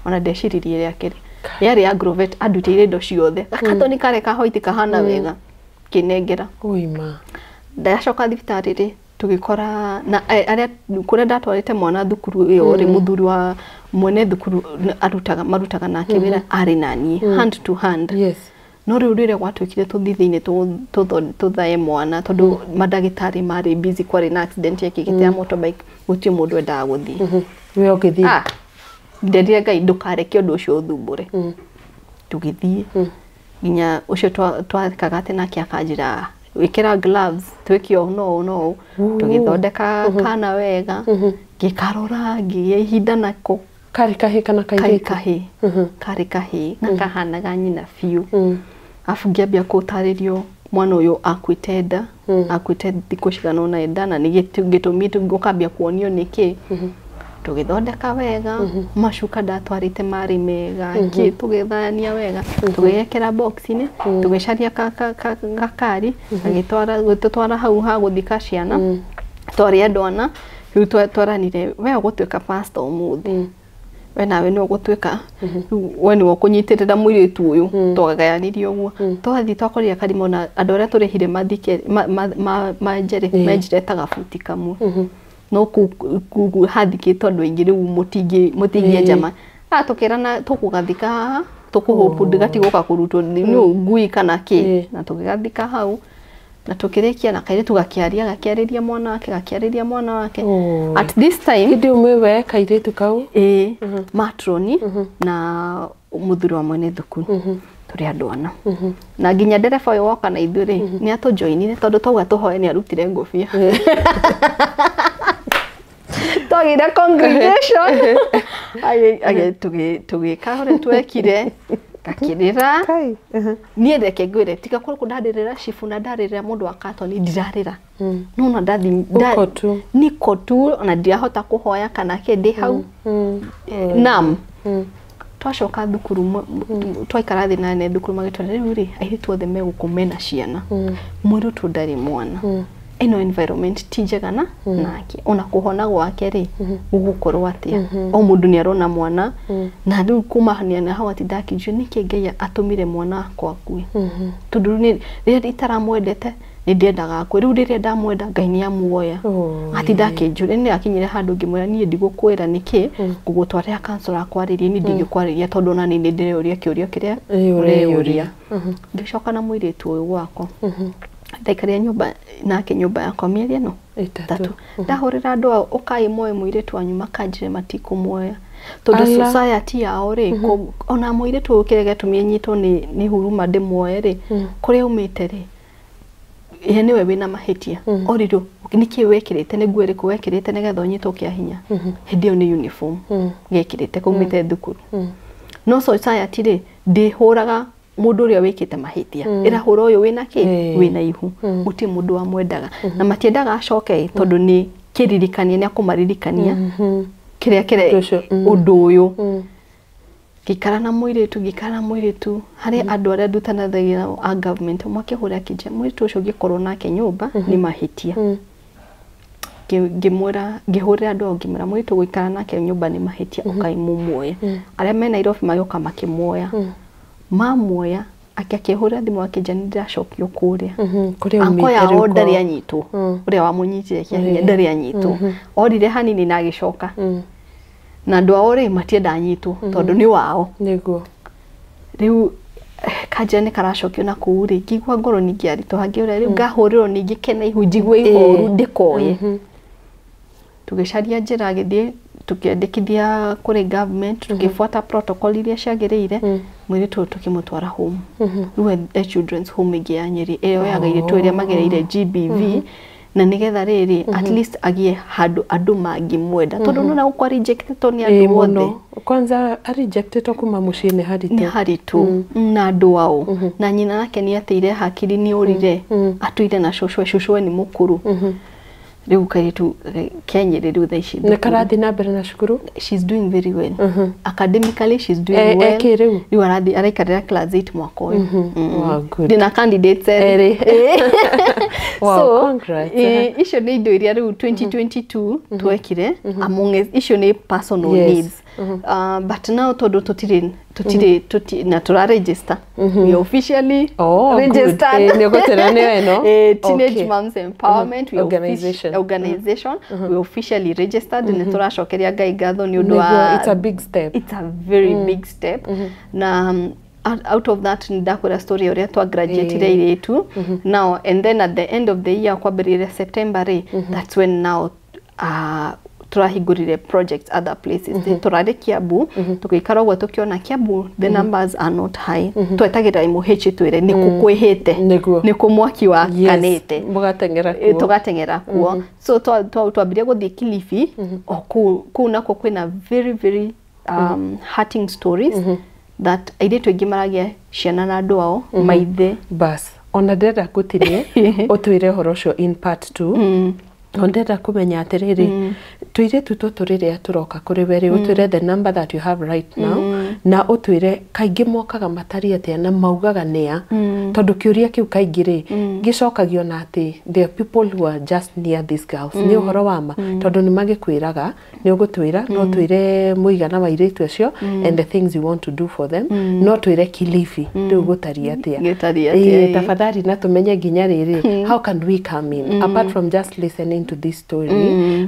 Ona ndeciririe rĩa kerĩ yarĩ ya Agrovet, andutĩire indo ciothe, gakatoni karĩa ka white kahana wega, kĩnengera. Ũima. Ndacoka thibitarĩ rĩ, tũgĩkora na arĩa kũrĩa ndatwarĩte mwana thukuru ĩyo rĩ, mũthuri wa mwene thukuru arutaga, marutaga nake wĩra, arĩ na niĩ hand to hand. No rĩu rĩrĩa gwatuĩkire tũthiĩ thĩinĩ tũthae mwana, tondũ mandagĩtarĩ marĩ busy, kwarĩ na accident yekĩkĩte ya motorbike, gũtirĩ mũndũ endaga gũthiĩ. We ũgĩthiĩ. Ah, nderire Ngai ndũkareke ũndũ ũcio ũthumbũre. Tũgĩthiĩ nginya ũcio twekaga atĩ nake akanjĩra Wĩkĩra gloves, twĩke ũũ no ũũ no ũũ. Tũgĩthondeka kana wega, ngĩkarora, ngĩgĩa ihinda nako. Karĩ kahĩ kana Karĩ kairĩtu? Kahĩ. Karĩ kahĩ na kahanaga nyina biũ. Arabu ngĩambia kũtarĩrio mwana ũyũ akuĩte nda, akuĩte thikũ cigana ũna nda, na nĩ gĩtũmi ũkambia kuonio nĩkĩ. Tũgĩthondeka wega, macuka ndatwarĩte marĩ mega, kĩ tũgĩthania wega, tũgĩgekĩra box-inĩ, tũgĩcaria gakari, gagĩtwara gũtũtwara hau ha gũthika ciana. Twarĩ andũ ana, rĩu twaranire, we ũgũtuĩka pastor ũmũthĩ, we nawe nĩ ũgũtuĩka, rĩu we nĩwe ũkũnyitĩrĩra mũirĩtu ũyũ. Twagayanirie ũguo, twathiĩ twakorire karima, ona andũ arĩa tũrĩhire mathike manjere menjire ta gabuti kamwe, no kũu hathikĩtwo andũ aingĩ, rĩu mũtingĩenja ma tũkĩrana tũkũgathika haha, tũkũhũpu ndigatigũka kũrutwo nĩ ngui kana kĩ, na tũgĩgathika hau na tũkĩrĩkia, na kairĩtu gakĩaria, gakĩarĩria mwana wake, gakĩarĩria mwana wake. At this time Hĩndĩ ũmwe we kairĩtu kau? Ĩĩ, matroni na mũthuri wa mwene thukuru, tũrĩ andũ ana, na nginya ndereba ũyũ woka na ithuĩ rĩ, nĩ atũjoinire, tondũ twauga tũhoe nĩ arutire ngũbia, twagĩire congregation. Tũgĩka ũrĩa twekire, gakĩrĩra. Kai. Niĩ reke ngwĩre, tiga korwo ndarĩrĩra cibu na ndarĩrĩra mũndũ wa katoni, ndirarĩra nona ndathi Uko tu. Niko tu, ona ndirahota kũhoya kana kĩ, ndĩ hau nam. Twacoka thukuru, twaikara thĩ na nene thukuru, magĩtwĩra rĩu rĩ, airĩtu othe megũkũ mena ciana, mũirĩtu ndarĩ mwana, ĩno environment ti njega na nake ona kũhona gwake rĩ, gũgũkorwo atĩa? O mũndũ nĩ arona mwana, na rĩu kumania na hau atinda akĩnjũria nĩkĩ Ngai atũmire mwana wakwa akue, tondũ rĩu rĩrĩa itaramwendete nĩ ndiendaga akue, rĩu rĩrĩa ndamwenda Ngai nĩ amuoya. Atinda akĩnjũria. Nĩ akinyire handũ ngĩmwĩra, niĩ ndigũkwĩra nĩkĩ, ngũgũtwarĩra counselor akwarĩrie, niĩ ndingĩkwarĩria tondũ ona niĩ nĩ ndĩreyũria kĩũria kĩrĩa Ĩĩ, ũreyũria. Ngĩcoka na mũirĩtu ũyũ gwakwa, ndaikarire nyũmba nake, nyũmba yakwa, mĩeri ĩno 3. 3. Ndahũrĩra andũ ao, ũkai moe mũirĩtu wanyu, makanjĩre matikũmuoya tondũ Ala. society yao rĩ, ona mũirĩtu ũyũ kĩrĩa gĩatũmire nyitwo nĩ huruma ndĩmuoye rĩ, kũrĩa aumĩte rĩ, ye nĩwe wĩna mahĩtia. Orirwo nĩkĩ wekĩrĩte, nĩ nguo ĩrĩkũ wekĩrĩte nĩgetha ũnyitwo kĩa hinya? Hĩndĩ ĩyo nĩ uniform gekĩrĩte kaumĩte thukuru. No society rĩ, ndĩhũraga mũndũ ũrĩa wĩkĩte mahĩtia, ĩrahũra ũyũ wĩna kĩ, wĩna ihu. Gũtirĩ mũndũ wamwendaga na matiendaga acoke, tondũ nĩ kĩririkania, nĩ akũmaririkania kĩrĩa Ũndũ kĩrĩa ũcio, ũndũ ũyũ. Ngĩikara na mũirĩtu, ngĩikara na mũirĩtu harĩ andũ arĩa ndutanathagia nao a government, ũmwe akĩhũra akĩnjĩra mũirĩtu ũcio ũngĩkorwo nake nyũmba nĩ mahĩtia. Ngĩmwĩra, ngĩhũrĩra andũ ao, ngĩmwĩra mũirĩtu gũikara nake nyũmba nĩ mahĩtia, ũkai mũmuoye. Arĩa me Nairobi magĩũka makĩmuoya, mamuoya akĩhũrĩra thimũ akĩnjĩra nĩ ndĩracokio kũrĩa Kũrĩa anko umĩte yao rĩu kwao. Ndarĩ anyitwo, ũrĩa wamũnyitire kĩa hinya ndarĩ anyitwo, orire hanini na agĩcoka, na andũ ao rĩ, matienda anyitwo tondũ nĩ wao. Nĩguo. Rĩu kanja nĩ karacokio na kũu rĩ, ngĩigua ngoro ningĩ aritũha, ngĩũria rĩu ngahũrĩrwo ningĩ kena ihu, njigue ihoru, ndĩkoye. Tũgĩcaria njĩra, agĩthiĩ, tũkĩandĩkithia kũrĩ government, tũgĩbuata protocol iria ciagĩrĩire, mũirĩtu ũyũ tũkĩmũtwara home. Rĩu e children's home ĩngĩ ya Nyĩrĩ, ĩyo yoyaga airĩtu arĩa magereire GBV, na nĩgetha rĩrĩ at least agĩe handũ andũ mangĩmwenda, tondũ nona gũkwa rejected nĩ Ĩĩ, andũ othe. Mũno kwanza arejectetwo kuma mũciĩ nĩ haritũ. Nĩ haritũ na andũ ao, na nyina nake nĩ ateire hakiri, nĩ orire, atũire na cũcũwe, cũcũwe nĩ mũkũrũ. Rĩu kairĩtu ke Nyĩrĩ rĩu thaa ici Nĩ thukuru. karathiĩ na mbere na cukuru? She's doing very well academically, she's doing well. Eki rĩu? Rĩu arathiĩ araikarĩra class 8 mwaka ũyũ. Wow, good. Ndĩna candidates Erĩ. Erĩ. Wow, So, congrats. icio nĩ indo iria rĩu 2022 twekire, among icio nĩ personal needs. But now tondũ tũtirĩ na tũra register, we are officially Oh, good. registered. Nĩ ũgũtĩra nĩyo ĩno? Teenage Moms Empowerment we are Organization. Organization, we are officially registered. Nĩ tũracokeria Ngai ngatho nĩ ũndũ Nĩguo, wa it's a big step. It's a very big step, na out of that nĩ ndakwĩra story ũrĩa twa graduatire airĩtu now, and then at the end of the year, kwambĩrĩria September rĩ, that's when now Turahingũrire projects other places. Turarĩ Kiambu, tũgĩikara ũguo tũkĩona Kiambu the numbers are not high. Twetagĩrĩra MOH twĩre nĩ kũ kwĩhĩte, nĩ kũ mwaki wakanĩte, mũgateng'era kuo. Tũgateng'era kuo. So twambirie gũthiĩ Kilifi, o kũu nakuo kwĩna very very hurting stories that airĩtu aingĩ maragĩa ciana na andũ ao maithe. Bas, ona ndĩrenda ngũtinie ũtwĩre ũhoro ũcio in part 2. O ndĩrenda kũmenya atĩrĩrĩ, tũirĩtu tũtũ rĩrĩa tũroka kũrĩ we rĩ, ũtwĩre the number that you have right now, na ũtwĩre kaingĩ mokaga matariĩ atĩa na maugaga nĩa, tondũ kĩũria kĩu kaingĩ rĩ gĩcokagio na atĩ there are people who are just near these girls. Nĩ ũhoro wa ma, tondũ nĩ magĩkwĩraga nĩ ũgũtwĩra, no twĩre mũigana wa airĩtu acio and the things you want to do for them, no twĩre Kilifi rĩu gũtariĩ atĩa. Gũtariĩ atĩa, ĩĩ. Tafadhali, na tũmenye nginya rĩrĩ, how can we come in apart from just listening to this story,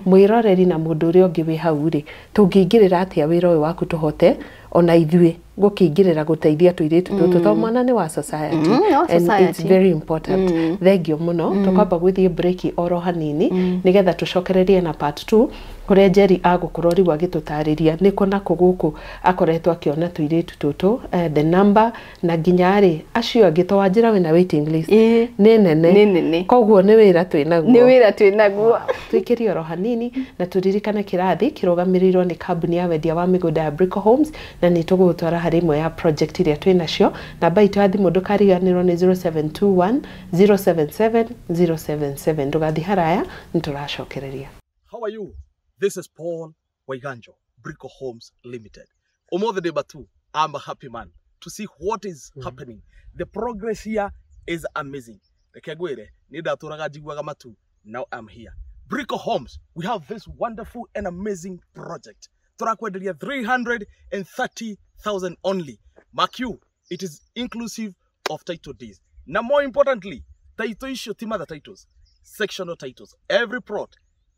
mwĩroreri na mũndũ ũrĩa ũngĩ wĩ hau rĩ, tũngĩingĩrĩra atĩa wĩra ũyũ waku tũhote ona ithuĩ gũkĩingĩrĩra gũteithia tũirĩtu tũtũ, tondũ mwana nĩ wa society, Wa and it's society. very important. Thengio mũno. Tũkwamba gwĩthiĩ break oro hanini nĩgetha tũcokererie na part 2, kũrĩa Njeri agũkorwo rĩu agĩtũtarĩria nĩkũ na kũ gũkũ akoretwo akĩona tũirĩtu tũtũ, the number, na nginya rĩ acio angĩ, to wanjĩra wĩna waiting list. Ĩĩ. Nĩ nene. Nĩ nene. Koguo nĩ wĩra twĩnaguo. Nĩ wĩra twĩnaguo. Twĩkĩrie oro hanini na tũririkane kĩrathi kĩrũgamĩrĩirwo nĩ kambuni ya wendia wa mĩgũnda ya Brico Homes, na nĩ tũgũgũtwara harĩ ĩmwe ya project iria twĩ nacio. Namba itũ ya thimũ ndũkariganĩrwo nĩ 0721 077 077. Ndũgathiĩ haraya, nĩ tũracokereria. How are you? This is Paul Waiganjo, Brico Homes Limited. Omothe day two, I'm a happy man to see what is happening. The progress here is amazing. Reke ngwĩre, niĩ ndatũraga njiguaga matu. Now I'm here. Brico Homes, we have this wonderful and amazing project. Tũrakwenderia 330,000 only. Mark you, it is inclusive of title deeds. Now more importantly, title icio ti mother titles, sectional titles. Every plot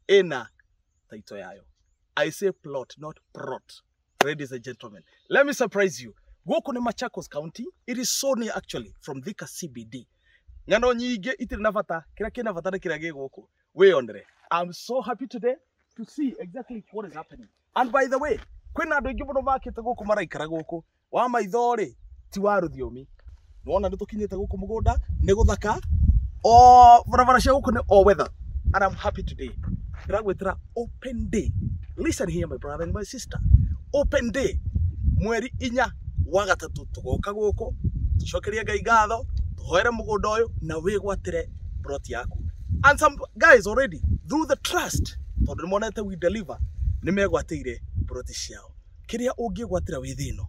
ina title yayo. I say plot, not prot. Ladies and gentlemen, let me surprise you. Gũkũ nĩ Machakos County. It is so near actually from Thika CBD. Ng'ano nyingĩ itirĩ na bata, kĩrĩa kĩna bata nĩ kĩrĩa gĩ gũkũ. Wĩyonere. I'm so happy today to see exactly what is happening. And by the way, kwĩna andũ aingĩ mũno makĩte gũkũ maraikara gũkũ. Wa maitho rĩ, ti wa rũthiomi. Nĩwona nĩ tũkinyĩte gũkũ mũgũnda, nĩ gũthaka. O barabara cia gũkũ nĩ all weather. And I'm happy today. Ndĩragwĩtĩra open day. Listen here, my brother and my sister. Open day mweri 4 wa gatatũ tũgoka gũkũ tũcokerie Ngai ngatho, tũhoere mũgũnda ũyũ na wĩgwatĩre plot yaku. And some guys already through the trust, tondũ nĩ monete we deliver, nĩ megwatĩire plot ciao. Kĩrĩa ũngĩgwatĩra wĩ thĩ ĩno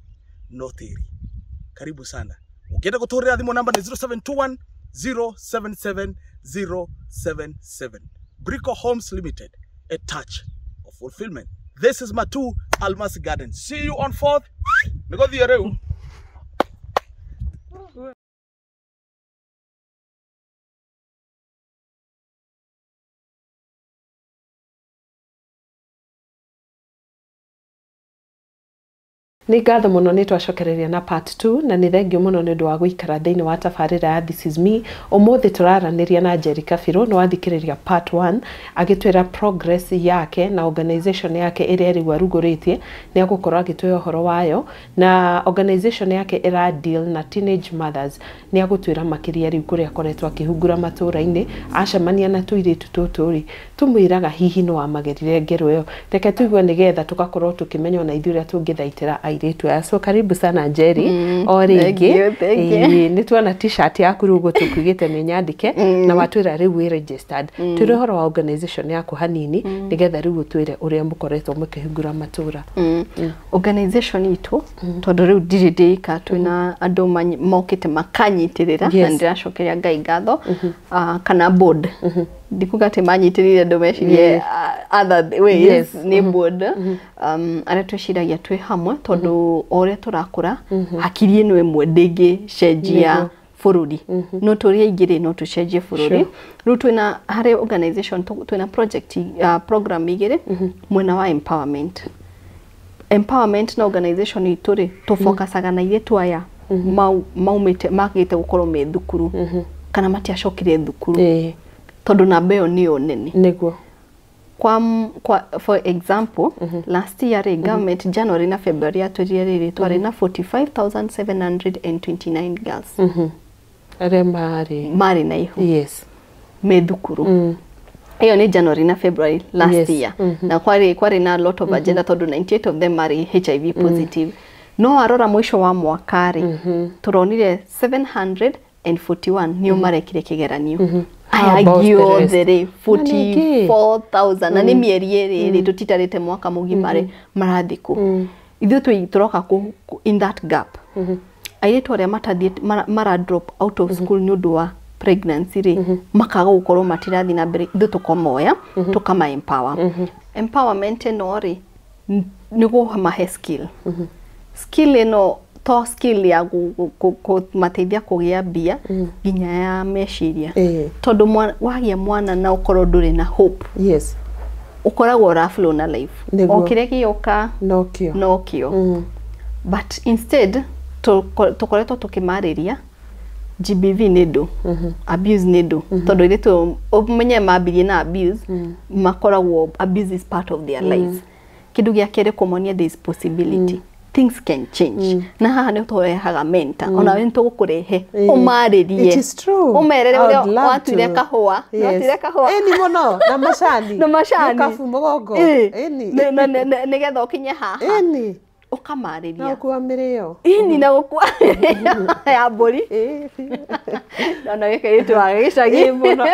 no tĩri. Karibu sana. Ũngĩenda gũtũhũrĩra thimũ, namba nĩ 0721 077 077. Brico Homes Limited, a touch of fulfillment. This is Matu Almasi Garden. See you on 4th. Nĩgũthiĩ rĩu. Nĩ ngatho mũno, nĩ twacokereria na part 2, na nĩ thengio mũno nĩ ũndũ wa gũikara thĩinĩ wa tabarĩra ya This Is Me. Ũmũthĩ tũraranĩria na Njeri Kabirũ. Nĩ wathikĩrĩria part 1 agĩtwĩra progress yake na organization yake ĩrĩa rĩu arugũrĩtie, nĩ agũkorwo agĩtwĩra ũhoro wayo, na organization yake ĩra deal na teenage mothers. Nĩ agũtwĩra makĩria rĩu kũrĩa akoretwo akĩhungura matũũra-inĩ, acemania na tũirĩtu tũtũ rĩ, tũmwĩraga hihi nĩ wamagerire ngero ĩyo. Reke tũigue nĩgetha tũgakorwo tũkĩmenya ona ithuĩ ũrĩa tũngĩthaitĩra airĩtu aya. So karibu sana, Njeri, o rĩngĩ. Thank you, thank you. Ĩĩ, nĩ tuona T-shirt yaku rĩu gũtũkuigĩte nĩ nyandĩke, na watwĩra rĩu wĩ registered. Twĩre ũhoro wa organization yaku hanini nĩgetha rĩu ũtwĩre ũrĩa mũkoretwo mũkĩhingũra matũũra. Organization itũ, tondũ rĩu ndirĩ ndĩika, twĩna andũ mokĩte makanyitĩrĩra, na ndĩracokeria Ngai ngatho. Kana board, ndikuga atĩ manyitĩrĩire andũ mecirie other ways. Nĩ board, arĩa twĩciragia twĩ hamwe, tondũ o ũrĩa tũrakũra hakiri ĩno ĩmwe ndĩngĩcenjia bũrũri, no tũrĩ aingĩ rĩ, no tũcenjie bũrũri. Rĩu twĩna harĩ organization twĩna project, program igĩrĩ mwena wa empowerment. Empowerment na organization itũ rĩ, tũfokacaga na airĩtu aya maumĩte magĩte gũkorwo me thukuru kana matiacokire thukuru, tondũ namba ĩyo nĩyo nene. Kwa for example, last year rĩ, government January na February atwĩrire rĩrĩ, twarĩ na 45,729 girls Arĩa marĩ marĩ na ihu me thukuru. Ĩyo nĩ January na February last year. Na kwarĩ na lot of agenda tondũ 98 of them marĩ HIV positive. No warora mũico wa mwaka rĩ, tũronire 741 nĩo marekire kĩgeranio. How Aya about angĩ the rest? othe rĩ, Na nĩkĩ? 44,000, na nĩ mĩeri ĩrĩ rĩ, tũtitarĩte mwaka mũgima rĩ, marathiĩ kũ? Ithuĩ tũroka in that gap. Airĩtu arĩa matathiĩte mara drop out of school nĩ ũndũ wa pregnancy rĩ, makaga gũkorwo matirathiĩ na mbere, ithuĩ tũkamoya tũkama empower. Empowerment ĩno rĩ, nĩ kũmahe skill. Skill ĩno to skill ya kũmateithia kũgĩa mbia, nginya ya meciria, tondũ wagĩa mwana na ũkorwo ndũrĩ na hope, ũkoragwo ũra flow na life o kĩrĩa gĩoka nokĩo. Nokĩo. But instead tũkoretwo tũkĩmarĩria GBV nĩ ndũ, abuse nĩ ndũ, tondũ airĩtu ũmenye mambirie na abuse, makoragwo abuse is part of their lives. Kĩndũ gĩa kerĩ, kũmonia there is possibility, things can change. Na haha nĩ tũrehaga mentor, ona we nĩ tũgũkũrehe ũmarĩrie. It is true. Ũmerere ũrĩa watuire kahũa, watuire kahũa. Ĩni mũno, na macani. Na macani. Kabu mũgongo. Ĩni. Nĩgetha ũkinye haha. Ĩni. Ũkamarĩria. Na gũkua mĩrĩo. Ĩni, na gũkua ya mbũri. Ona gĩkĩ wa gĩcagi. Mũno.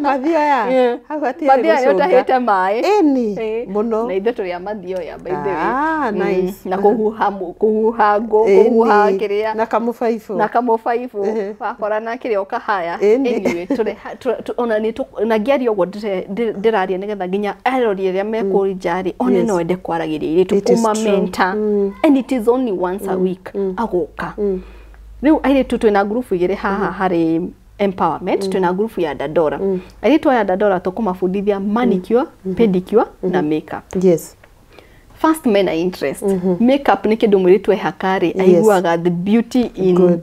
Mathioya. Hau hatirĩ. Mathioya nĩ ũtahĩte maĩ. Ĩni mũno. Na ithuĩ tũrĩ a mathioya, by the way. Ah, nice. Na kũhuha ngũ, kũhuha kĩrĩa. Na kamũbaibũ. Na kamũbaibũ. Wakora na kĩrĩa ũkahaya. Anyway, ona nĩ na ngĩaria ũguo ndĩraria nĩgetha nginya arori arĩa me kũu nja rĩ, one no ende kwaragĩria airĩtu, ũma mentor. And it is only once a week agoka. Rĩu airĩtu twĩna ngurubu igĩrĩ haha harĩ empowerment. Twĩna ngurubu ya Dandora. Airĩtu aya Dandora tũkũmabundithia manicure, pedicure na makeup. First, men are interest. Makeup nĩ kĩndũ mũirĩtu ehaka rĩ, aiguaga the beauty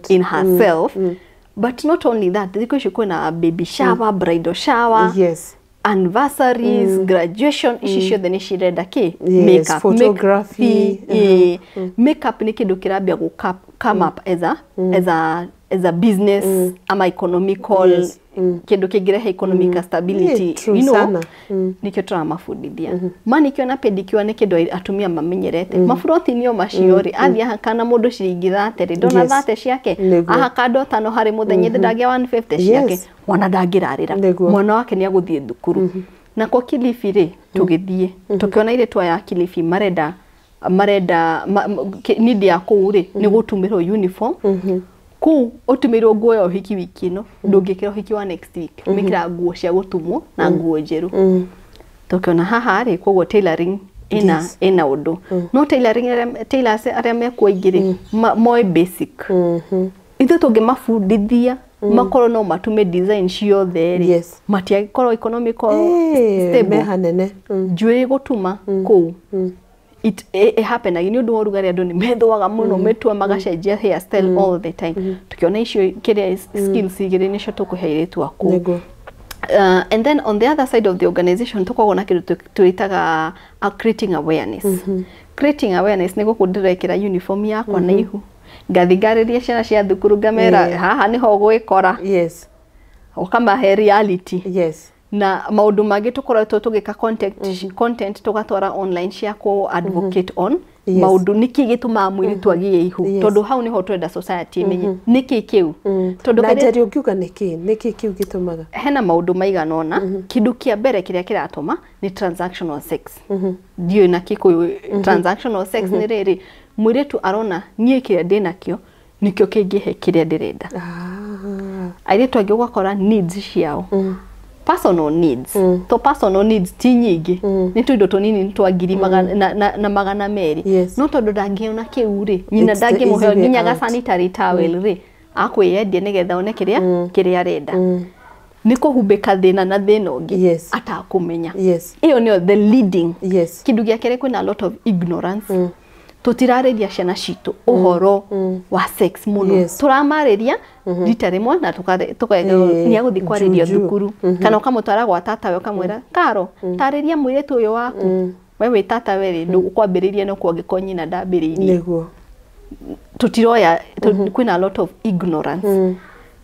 in herself. But not only that, thikũ ici kwĩna baby shower, bridal shower, anniversaries, graduation, ici ciothe nĩ cirenda kĩ? Makeup, photography. Makeup nĩ kĩndũ kĩrambia gũ come up as a business ama economical, kĩndũ kĩngĩrehe economic stability, you know, nĩkĩo tũramabundithia. Manicure na pedicure nĩ kĩndũ atumia mamenyerete. Maburoti nĩo macio rĩ, athiĩ ahaka na mũndũ ciringi 30 rĩ, ndona 30 ciake, ahaka andũ atano harĩ mũthenya, ithĩ ndangĩa 150 ciake? Mwana ndangĩrarĩra, mwana wake nĩ agũthiĩ thukuru. Nako Kilifi rĩ, tũgĩthiĩ tũkĩona airĩtu aya a Kilifi marenda need ya kũu rĩ, nĩ gũtumĩrwo uniform. Kũu ũtumĩirwo nguo ya ũhiki wiki ĩno, ndũngĩkĩra ũhiki wa next week, mekĩraga nguo cia gũtumwo na nguo njerũ. Tũkĩona haha rĩ, koguo tailoring ĩna ĩna ũndũ. No tailoring, tailors arĩa mekuo aingĩ rĩ, moĩ basic. Ithuĩ tũngĩmabundithia makorwo no matume design ciothe rĩ, matiagĩkorwo economical stable. Me hanene. Njuĩrĩ gũtuma kũu it happenaga nĩ ũndũ wa ũrugarĩ, andũ nĩ methũaga mũno mĩtwe, magacenjia hairstyle all the time. Tukiona icio kĩrĩa skills igĩrĩ nĩcio tũkũhe airĩtu a kũu. And then on the other side of the organization tũkoragwo na kĩndũ twĩtaga creating awareness. Creating awareness nĩ gũkũ ndĩrekĩra uniform yakwa na ihu, ngathi ngarĩria ciana cia thukuru, ngamera haha nĩho ũgwĩkora. Ũkamahe reality. Na maũndũ mangĩ tũkoretwo tũgĩka content tũgatwara online cia kũ advocate on maũndũ nĩkĩ gĩtũmaga mũirĩtu agĩe ihu, tondũ hau nĩho twenda society ĩmenye nĩkĩ kĩu, tondũ na Njeri, ũngiuga nĩkĩ kĩu gĩtũmaga? Hena maũndũ maigana ũna. Kĩndũ kĩa mbere kĩrĩa kĩratũma nĩ transactional sex. Ndiũĩ na Gĩkũyũ transactional sex nĩ rĩrĩ, mũirĩtu arona niĩ kĩrĩa ndĩnakĩo nĩkĩo kĩngĩhe kĩrĩa ndĩrenda. Airĩtu angĩ ũgakora needs ciao, personal needs, to personal needs ti nyingĩ, nĩ tũindo tũnini twa ngiri na 200, no tondũ ndangĩona kĩu rĩ, nyina ndangĩmũhe nginya ga sanitary towel rĩ, akwĩyendia nĩgetha one kĩrĩa arenda. Nĩ kũhumbĩka thĩna na thĩna ũngĩ atakũmenya. Ĩyo nĩyo the leading. Kĩndũ gĩa kerĩ, kwĩna a lot of ignorance. Tũtirarĩria ciana citũ ũhoro wa sex mũno. Tũramarĩria rita rĩmwe na tukauga nĩ agũthiĩ kwarĩria thukuru, kana ũkamũtwara gwa tatawe ũkamwĩra, "Karo, tarĩria mũirĩtu ũyũ waku." We wĩ tatawe rĩ, ndũkwambĩrĩria no kwangĩkorwo nyina ndambĩrĩirie. Tũtiroya, kwĩna a lot of ignorance.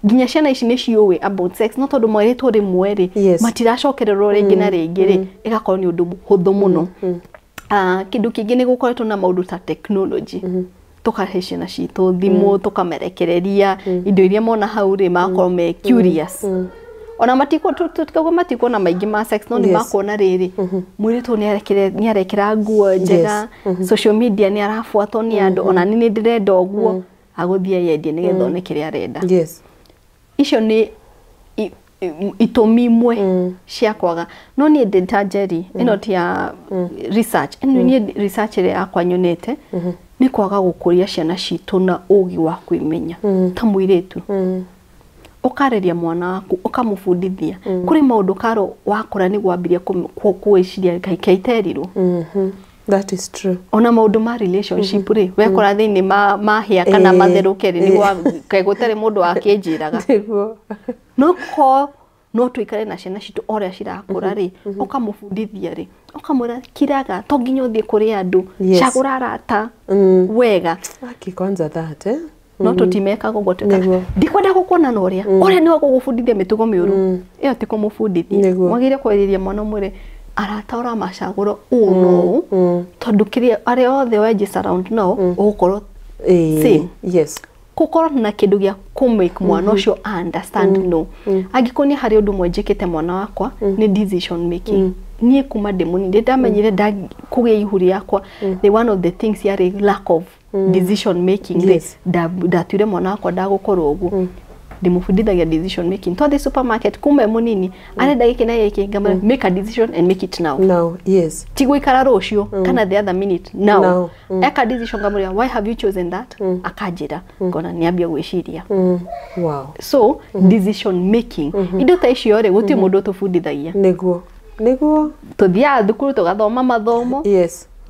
Nginya ciana ici nĩ ciũĩ about sex, no tondũ mwerĩtwo rĩmwe rĩ, matiracokererwo rĩngĩ na rĩngĩ rĩ, ĩgakorwo nĩ ũndũ mũhũthũ mũno. Kĩndũ kĩngĩ nĩ gũkoretwo na maũndũ ta technology. Tũkahe ciana citũ thimũ, tũkamerekereria indo iria mona hau rĩ, magakorwo me curious. Ona matikauga matikuona maingĩ ma sex, no nĩ makuona rĩrĩ, mũirĩtu nĩ arekĩra nguo njega social media, nĩ arabuatwo nĩ andũ, ona niĩ nĩ ndĩrenda ũguo, agũthiĩ eyendie nĩgetha one kĩrĩa arenda. Icio nĩ itũmi imwe cia kwaga. No niĩ ndĩ ta Njeri, ĩno ti ya research, ĩno niĩ research ĩrĩa yakwa nyonete nĩ kwaga gũkũria ciana citũ na ũgĩ wa kwĩmenya. Ta mũirĩtu, ũkarĩria mwana waku, ũkamũbundithia kũrĩ maũndũ karo wakũra nĩguo ambĩrie kwĩciria ngai kaiterirwo. That is true. Ona maũndũ ma relationship rĩ, wekora thĩinĩ mahĩa kana matherũke rĩ, nĩguo kaĩ gũtarĩ mũndũ wakĩnjĩraga. No ko no tũikare na ciana citũ o ũrĩa cirakũra rĩ, ũkamũbundithia rĩ, ũkamwĩra kiraga, to nginya ũthiĩ kũrĩ andũ, cagũra arata wega. Aki kwanza that, eh? No tũtimekaga ũguo, twĩkaga ndikwenda gũkuona na ũrĩa ũrĩa nĩwe gũgũbundithia mĩtugo mĩũru, ĩyo ti kũmũbundithia. Wagĩrĩire kwarĩria mwana, ũmwĩre arata ũramacagũra ũũ na ũũ, tondũ kĩrĩa arĩa othe wenji surround nao ũgũkorwo same. Gũkorwo na kĩndũ gĩa kũ-make mwana ũcio understand. No angĩkorwo nĩ harĩ ũndũ ũmwe njĩkĩte mwana wakwa nĩ decision making. Niĩ kuma ndĩ mũnini ndĩ ndamenyire kũgĩa ihu rĩakwa, the one of the things yarĩ lack of decision making rĩ, ndatuire mwana wakwa ndagũkorwo ũguo. Ndĩmũbundithagia decision making. Twathiĩ supermarket, kuma e mũnini, arenda gĩkĩ na gĩkĩ, ngamwĩra, "Make a decision and make it now." Now, yes. Ti gũikara rũciũ kana the other minute, now. Now. Eka decision, ngamwĩra, "Why have you chosen that?" Akanjĩra, ngona nĩ ambia gwĩciria. So decision making, indo ta icio rĩ, gũtirĩ mũndũ ũtũbundithagia. Nĩguo. Nĩguo. Tũthiaga thukuru tũgathoma mathomo,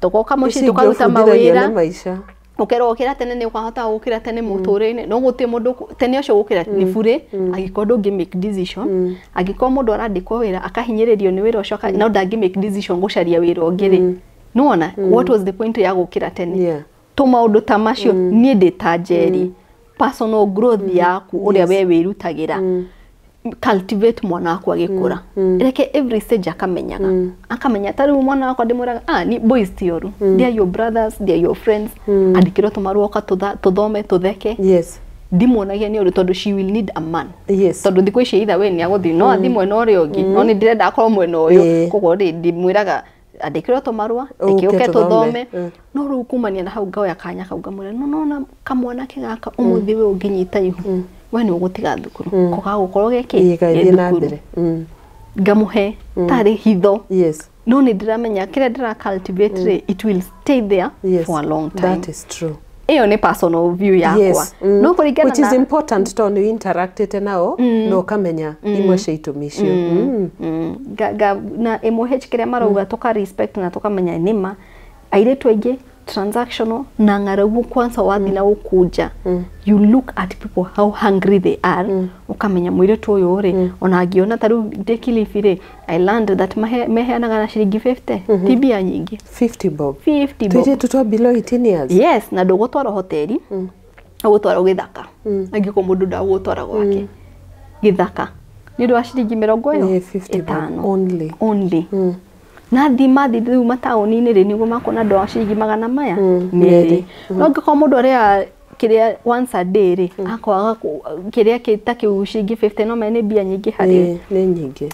tũgoka mũciĩ Ici ingĩ tũkaruta ũbundithagio mawĩra. nĩ maica. Ũkerwo ũkĩra tene nĩ ũkahota gũkĩra tene mũtũrĩre-inĩ, no gũtirĩ mũndũ tene ũcio gũkĩra nĩ burĩ angĩkorwo ndũngĩ make decision. Angĩkorwo mũndũ arandĩkwo wĩra akahinyĩrĩrio nĩ wĩra ũcio, no ndangĩ make decision gũcaria wĩra ũngĩ rĩ, nĩwona what was the point ya gũkĩra tene? Tũmaũndũ ta macio, niĩ ndĩ ta Njeri, personal growth yaku, ũrĩa we wĩrutagĩra, cultivate mwana waku agĩkũra, reke every stage akamenyaga, akamenya. Ta rĩu mwana wakwa ndĩmwĩraga, ah, ni boys ti oru, they are your brothers, they are your friends, andĩkĩrwo tũmarũa ũka tũthome tũtheke. Ndimuonagia nĩ ũru, tondũ she will need a man. Tondũ thikũ ici either way nĩ agũthiĩ, no athiĩ mwena ũrĩa ũngĩ, no nĩ ndĩrenda akorwo mwena ũyũ. Koguo rĩ, ndĩmwĩraga andĩkĩrwo tũmarũa, reke Ũke ũke tũthome. tũthome. No rĩu kumania na hau ngaoya kanya kau ngamwĩra, no nona kamwanake gaka ũmũthĩ we ũngĩnyita ihu, we nĩ ũgũtiga thukuru, ko gagũkorwo gekĩ Ĩĩ, gagĩthiĩ na thukuru. mbere. Ngamuhe tarĩ hitho, no nĩ ndĩramenya kĩrĩa ndĩra cultivate rĩ, it will stay there for a long time. That is true. Ĩyo nĩ personal view yakwa. No kũringana Which is na important, tondũ nĩ interactĩte nao na ũkamenya imwe cia itũmi icio. Na MOH kĩrĩa marauga, tũka respect na tũkamenya nĩma airĩtu aingĩ transactional na ng'aragu. Kwanza wathi na gũkũnja, you look at people, how hungry they are, ũkamenya mũirĩtu ũyũ rĩ, ona angĩona ta rĩu ndĩ Kilifi rĩ, I learned that meheanaga na ciringi 50, ti mbia nyingĩ. 50 bob. 50 bob. Tũirĩtu twa below 18 years. Yes, na ndũgũtwarwo hoteli, ũgũtwarwo gĩthaka. Angĩkorwo mũndũ ndagũgũtwara gwake gĩthaka nĩ ũndũ wa ciringi mĩrongo ĩyo Ĩĩ, 50 bob ĩtano. Only. Only. Na thi mathi rĩu mataũni-inĩ rĩ, nĩguo makona andũ a ciringi magana maya merĩ. Merĩ. No angĩkorwo mũndũ arĩa kĩrĩa once a day rĩ, akwaga kĩrĩa ta kĩu, ciringi 50 no mene nĩ mbia nyingĩ harĩ we. Ĩĩ, nĩ nyingĩ.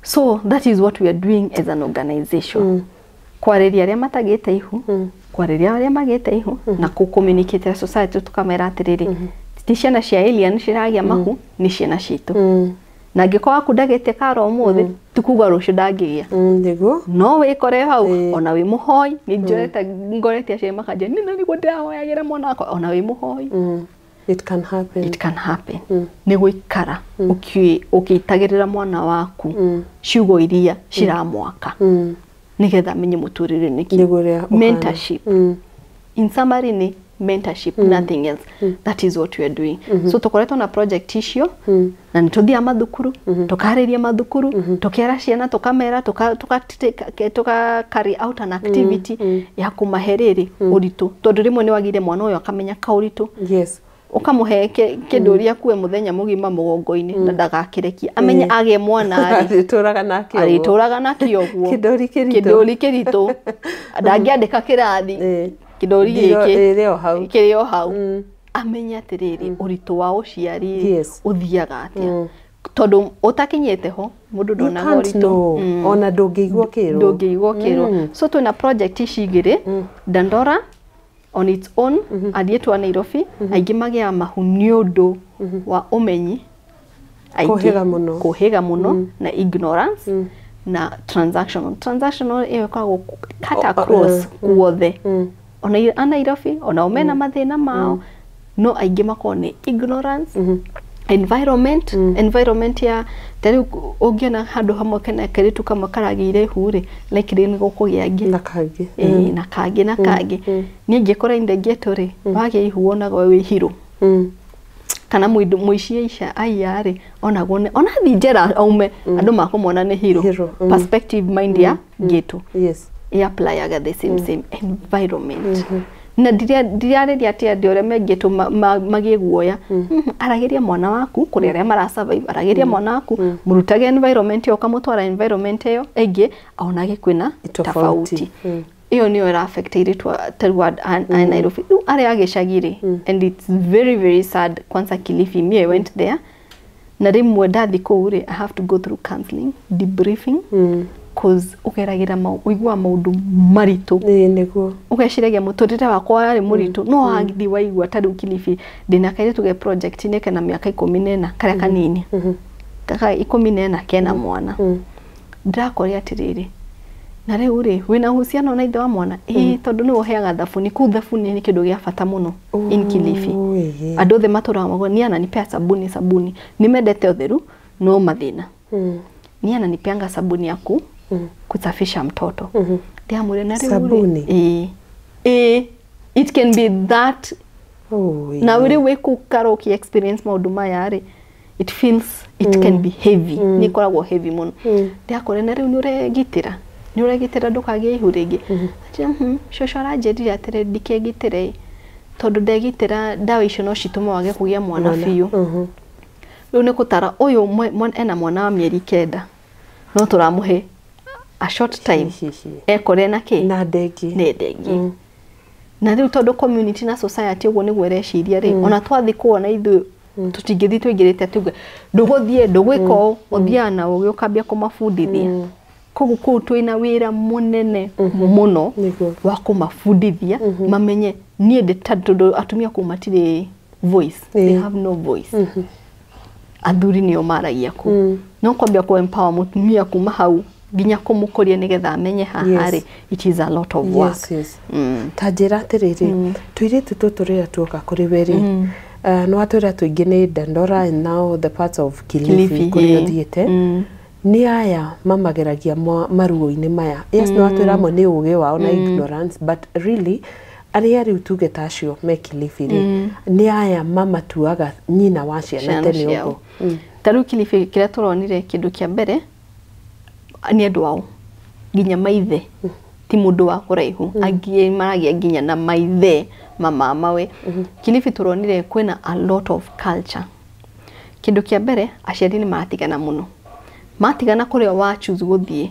So that is what we are doing as an organization, kwarĩria arĩa matagĩte ihu, kwarĩria arĩa magĩte ihu, na kũ communicate society, tũkamera atĩrĩrĩ, ti ciana cia alien ciragĩa mahu, nĩ ciana citũ. Na angĩkorwo waku ndagĩte karo ũmũthĩ, ti kuga rũciũ ndangĩgĩa. Nĩguo. No wĩkore hau. Ona wĩ mũhoi, nĩ njorete ngorete aciari makanjia nĩ na nĩguo ndĩrahoyagĩra mwana wakwa, ona wĩ mũhoi, It can happen. It can happen. Nĩ gũikara ũkĩitagĩrĩra mwana waku ciugo iria ciramwaka nĩgetha amenye mũtũrĩre nĩkĩ. Nĩguo ũrĩa ũhana. Mentorship. In summary ni mentorship, nothing else. That is what we are doing. So tukoretwo na project icio na nĩ tũthiaga mathukuru, tũkarĩria mathukuru, tũkera ciana, tũkamera, tũka carry out an activity ya kũmahe rĩrĩ ũritũ, tondũ rĩmwe nĩ wagire mwana ũyũ akamenya kaũritũ. Ũkamũhe kĩndũ ũrĩa akue mũthenya mũgima mũgongo-inĩ na ndagakĩrekie, amenye agĩe mwana rĩ, Arĩtũraga nake ũguo. Arĩtũraga nakĩo ũguo. Kĩndũri kĩritũ. Kĩndũri kĩritũ, ndangĩandĩka kĩrathi. Kĩndũri Ndiro gĩkĩ ĩrĩ o hau. Kĩrĩ o hau, amenye atĩrĩrĩ, ũritũ wa ũciari rĩ, ũthiaga atĩa, tondũ ũtakinyĩte ho mũndũ You ndonaga can't ũritũ. know. Ona ndũngĩigua ũkĩrwo. Ndũngĩigua ũkĩrwo. So twĩna project ici igĩrĩ. Dandora on its own, athiĩ a Nairobi aingĩ magĩaga mahu nĩ ũndũ wa ũmenyi aingĩ. Kũhĩga mũno. Kũhĩga mũno na ignorance na transactional ĩyo ĩkoragwo cut across guothe, ona a Nairobi ona mena mathĩna mao, no aingĩ makoragwo nĩ ignorance, environment ya ta rĩu ũngĩona handũ hamwe kena kairĩtu kamwe karagĩire ihu rĩ, likely nĩ gũkũgĩa angĩ. Na kangĩ. Ĩĩ, na kangĩ na kangĩ. Niĩ ingĩkora in the ghetto rĩ, wagĩa ihu wonagwo wĩ hero, kana mũici aica aiya rĩ, onagwo nĩ ona thiĩ njera aume andũ makũmona nĩ hero. Hero, Perspective mind ya ghetto ĩ-applyaga the same environment, na ndirarĩria atĩ andũ arĩa me ghetto magĩe guoya. Aragĩria mwana waku kũrĩ arĩa mara survive, aragĩria mwana waku, mũrutage environment ĩyo, ũkamũtwara environment ĩyo ĩngĩ onage kwĩna Tofauti. Tofauti. Ĩyo nĩyo ĩra affect airĩtu ta rĩu a Nairobi, rĩu arĩa a gĩcagi rĩ, and it's very very sad. Kwanza Kilifi, me I went there, na rĩmwe ndathi kũu rĩ, I have to go through counseling, debriefing, cause ũgeragĩra ũiguaga maũndũ maritũ. Ĩĩ, nĩguo. Ũgeciragia mũtũrĩre wakwa warĩ mũritũ, no wathi waigua ta rĩu Kilifi ndĩna kairĩtu ge project-inĩ kena mĩaka 14, karĩa kanini kaka 14 kena mwana. Ndĩrakoria atĩrĩrĩ, na rĩu rĩ, wĩna uhusiano na ithe wa mwana? Ĩĩ, tondũ nĩwe ũheaga thabuni kũu. Thabuni nĩ kĩndũ gĩa bata mũno in Kilifi. Ĩĩ. Andũ othe matũraga mauga niĩ ananipea sabuni. Sabuni nĩ mendete ũtheru, no mathĩna niĩ ananipeanga sabuni ya kusafisha mtoto. Ndĩramwĩra na rĩu rĩ, Sabuni? Ĩĩ ĩĩ, it can be that. Na rĩu wĩ kũu karoki experience maũndũ maya rĩ, it feels it can be heavy, nĩ ĩkoragwo heavy mũno. Ndĩrakora na rĩu nĩ ũregitĩra, nĩ ũregitĩra ndũkagĩe ihu rĩngĩ. Anjĩra, "Cũcũ aranjĩrire atĩrĩ ndikegitĩre, tondũ ndegitĩra ndawa icio no citũme wage kũgĩa mwana biũ." Rĩu nĩ gũtara ũyũ ena mwana wa mĩeri 9, no tũramũhe a short time. Hi, hi, hi. Ekore na kĩ? Na ndengĩ. Nĩ ndengi. Na rĩu tondũ community na society ũguo nĩguo ĩreciria rĩ, ona twathiĩ kuona ithuĩ tũtingĩthiĩ tũingĩrĩte tuge ndũgũthiĩ, ndũgwĩka ũũ, ũthiaga na ũgĩ ũkambia kũmabundithia. Koguo kũu twĩna wĩra mũnene mũno wa kũmabundithia mamenye niĩ ndĩ tondũ atumia kũu matirĩ voice, they have no voice. Athuri nĩo maragia kũu, no kwambia kũ empower mũtumia kuma hau nginya kũmũkũria nĩgetha amenye haha rĩ, it is a lot of work. Ta njĩra atĩrĩrĩ, tũirĩtu tũtũ rĩrĩa tuoka kũrĩ we rĩ, nĩ watwĩra tũingĩ nĩ Dandora and now the parts of Kilifi, Kilifi, kũrĩa ĩĩ. ũthiĩte, nĩ aya mamageragia maruo-inĩ maya? Yes, nĩ watwĩra amwe nĩ ũgĩ wao na ignorance, but really arĩa rĩu tuge ta acio me Kilifi rĩ, nĩ aya mamatuaga nyina wa ciana Ciana tene ciao. ũguo? Ta rĩu Kilifi kĩrĩa tũronire, kĩndũ kĩa mbere nĩ andũ ao, nginya maithe ti mũndũ wa kũraihu, angĩ maragia nginya na maithe mamamawe. Kilifi tũronire kwĩna a lot of culture. Kĩndũ kĩa mbere, aciari nĩ maratigana mũno. Matigana, kũrĩa wa choose gũthiĩ,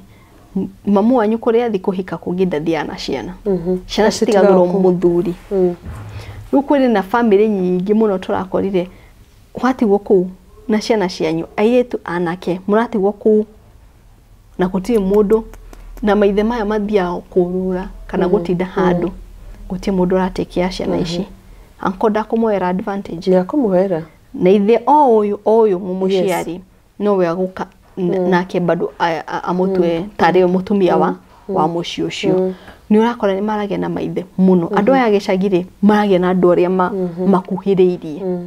mamu wanyu kũrĩa athi kũhika kũngĩ ndathiaga na ciana. Ciana citigagĩrwo Citigagwo. Mũthuri. Rĩu kwĩrĩ na bamĩrĩ nyingĩ mũno tũrakorire watigwo kũu na ciana cianyu, airĩtu, anake, mũratigwo kũu na gũtirĩ mũndũ, na maithe maya mathiaga kũrũra kana gũtinda handũ, gũtirĩ mũndũ ũratekea ciana ici. Anko ndakũmoera advantage? Nĩ akũmũhera. Na ithe o ũyũ o ũyũ mũmũciari nowe agũka nake bado amũtue tarĩ mũtumia wa mũciĩ ũcio. Nĩ ũrakora nĩ maragia na maithe mũno. Andũ aya a gĩcagi rĩ, maragia na andũ arĩa makuhĩrĩirie,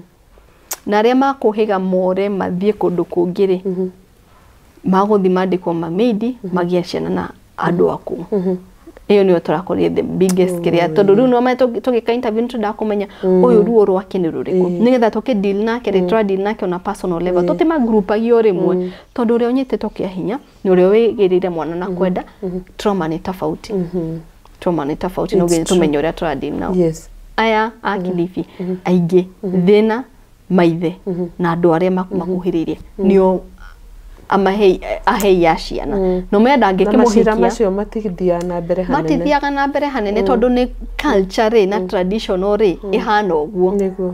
na arĩa makũhĩga more mathiĩ kũndũ kũngĩ rĩ, magũthiĩ mandĩkwo mameidi magĩe ciana na andũ a kũu. Ĩyo nĩyo tũrakorire the biggest kĩrĩa, tondũ rĩu no tũgĩka interview nĩtũrendaga kũmenya ũyũ ruo rwake nĩ rũrĩkũ, nĩgetha tũkĩ deal nake rĩ, tũra deal nake ona personal level, tũtimagrupagia o rĩmwe, tondũ ũrĩa ũnyitĩtwo kĩa hinya na ũrĩa wĩgĩrĩire mwana na kwenda, trauma nĩ tofauti, trauma nĩ tofauti, no nginya tũmenye ũrĩa tũra deal nao. Aya a Kilifi aingĩ thĩna maithe na andũ arĩa makuhĩrĩirie nĩo amahei ahei a ciana, no menda Na macira angĩkĩmũhikia. Macio matithiaga na mbere hanene. Matithiaga na mbere hanene tondũ nĩ culture rĩ na traditional rĩ ĩhana ũguo.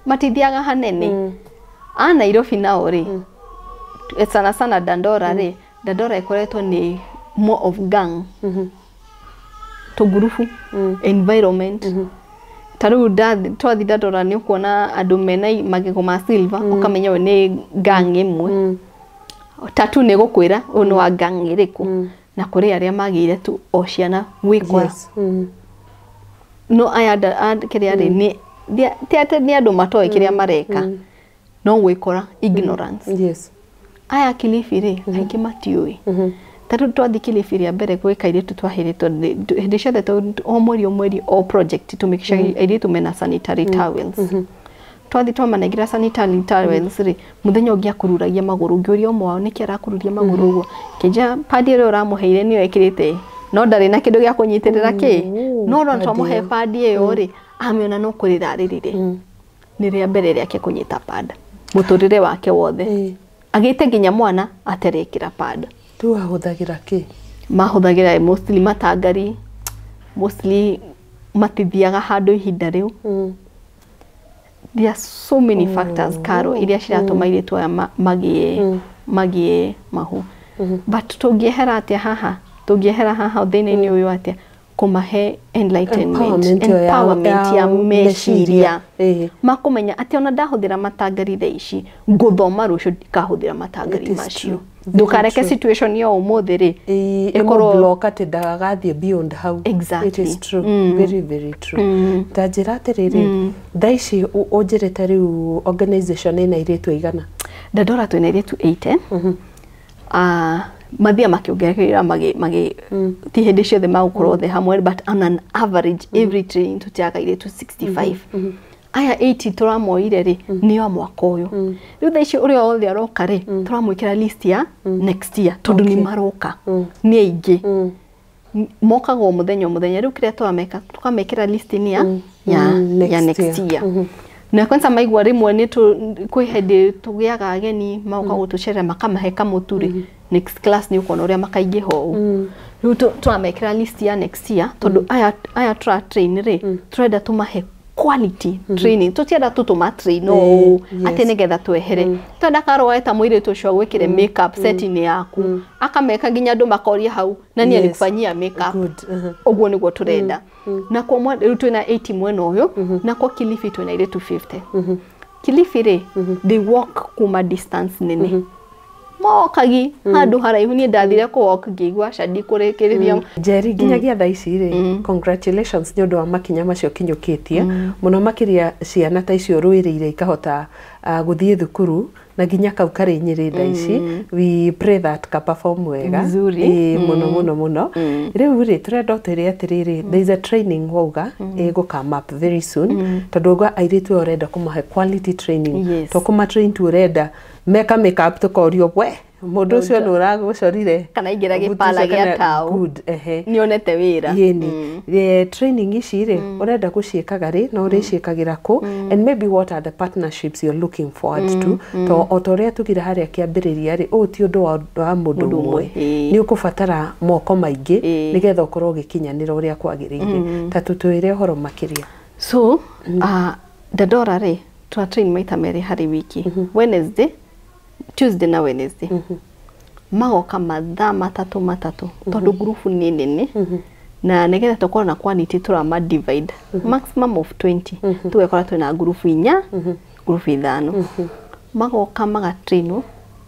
Matithiaga hanene. A Nairobi nao rĩ, sana sana Dandora rĩ, Dandora ĩkoretwo nĩ more of gang, tũgurubu, environment. Ta rĩu twathi Dandora nĩ ũkuona andũ mena magego ma silver, ũkamenya ũyũ nĩ gang ĩmwe. Tatu nĩ gũkwĩra ũyũ nĩ wa gang ĩrĩkũ, na kũrĩ arĩa magĩire tu o ciana gwĩkora. No aya kĩrĩa rĩ, nĩ ti atĩ nĩ andũ matoĩ kĩrĩa mareka, no gwĩkora, ignorance. Aya Kilifi rĩ, aingĩ matiũĩ. Ta rĩu twathi Kilifi rĩa mbere gwĩ kairĩtu twahĩrĩtwo hĩndĩ ciothe o mweri o mweri o project tũmĩkĩcaga airĩtu mena sanitary towels. Twathi twamanengera sanitary towels rĩ, mũthenya ũngĩ akururagia magũrũ. Ngĩũria ũmwe wao nĩkĩ arakururia magũrũ ũguo, kĩnja padi ĩrĩa ũramũheire nĩyo ĩkĩrĩte, no ndarĩ na kĩndũ gĩa kũnyitĩrĩra kĩ no no padi twamũhe ĩyo. Padi ĩyo rĩ, amĩona no kũrĩra arĩrire. Nĩ rĩa mbere rĩake kũnyita pad mũtũrĩre wake wothe. Agĩte nginya mwana aterekĩra pad. Rĩu ahũthagĩra kĩ? Mahũthagĩra mostly matangari, mostly matithiaga handũ ihinda rĩu. There are so many factors, Caro, iria ciratũma airĩtu aya magĩe mahu. But tũngĩehera atĩa haha? Tũngĩehera haha thĩna-inĩ ũyũ atĩa? Kũmahe enlightenment, Empowerment ĩyo empowerment ya ya meciria, meciria. Makũmenya atĩ ona ndahũthĩra matangari thaa ici, ngũthoma rũciũ ndikahũthĩra matangari It is macio. true. Very Ndũkareke true. situation ya ũmũthĩ rĩ ĩkorwo ĩmũblock atĩ ndagathiĩ beyond hau. Exactly. It is true. Very very true. Ta njĩra atĩrĩrĩ, thaa ici ũnjĩrĩte rĩu organization ĩna airĩtu aigana? Dandora twĩna airĩtu 80. Ah, mathia makĩongerera magĩ ti hĩndĩ ciothe magũkorwo othe hamwe, but on an average every training tũtiaga airĩtu 65. Aya 80 tũramoire rĩ, nĩ a mwaka ũyũ. Rĩu thaa ici ũrĩa wothe aroka rĩ, tũramwĩkĩra list ya next year, tondũ nĩ maroka nĩ aingĩ, mokaga o mũthenya o mũthenya. Rĩu kĩrĩa tũrameka, tũkamekĩra list-inĩ ya ya next next year. year. Na kwanza maigua rĩmwe nĩ kwĩ hĩndĩ tũgĩaga ageni magoka gũtũcerera, makamahe kamũtu rĩ, next class nĩ ũkuona ũrĩa makaingĩha ũũ. Rĩu tũramekĩra list ya next year, tondũ aya tũra train rĩ, tũrenda tũmahe quality training. Tũtienda tu tũma train ũũ atĩ nĩgetha twehere. Twenda karũa eta mũirĩtu ũcio agwĩkĩre makeup set-inĩ yaku, akameka nginya andũ makoria hau na niĩ alikufanyia makeup. Good. Ũguo nĩguo tũrenda. Nakuo rĩu twĩna 80 mwena ũyũ, nakuo Kilifi twĩna airĩtu 50. Kilifi rĩ, they walk kuma distance nene, mokagi handũ haraihu. Niĩ ndathire kũ walk ngĩigua aca ndikũrĩkĩrĩria. Njeri, nginyagia thaa ici rĩ, congratulations nĩ ũndũ wa makinya macio kinyũkĩtie mũno makĩria, ciana ta icio rũĩrĩire ikahota gũthiĩ thukuru, na nginya kau karĩ Nyĩrĩ thaa ici, we pray that ka perform wega. Vizuri. Ĩĩ, mũno mũno mũno. Rĩu rĩ, tũrenda ũtwĩre atĩrĩrĩ, there is a training wauga ĩgũ come up very soon, tondũ uga airĩtu aya ũrenda kũmahe quality training. To kũma train tu, ũrenda meka makeup tũkorio we mũndũ ũcio nĩ ũragũcorire. Kana aingĩra Mũndũ gĩpala ũcio gĩa taũ. Good, ehe. Nĩonete wĩra. Yĩni. Training ici rĩ, ũrenda gũciĩkaga rĩ, na ũrĩciĩkagĩra kũ, and maybe what are the partnerships you're looking forward to? To o ta ũrĩa tugire harĩa kĩambĩrĩria rĩ, ũyũ ti ũndũ wa mũndũ Mũndũ ũmwe, ũmwe, ĩĩ. nĩ ũkũbatara moko maingĩ nĩgetha ũkorwo ũgĩkinyanĩra ũrĩa kwagĩrĩire. Ta tũtwĩre ũhoro makĩria. So Dandora rĩ, twa train maita merĩ harĩ wiki, Wednesday, Tuesday na Wednesday. Magoka mathaa matatũ matatũ, tondũ ngurubu nĩ nene, na nĩgetha tũkorwo na quality tũrama divide maximum of 20, tũgekora twĩna ngurubu inya, ngurubu ithano. Magoka magatrainwo,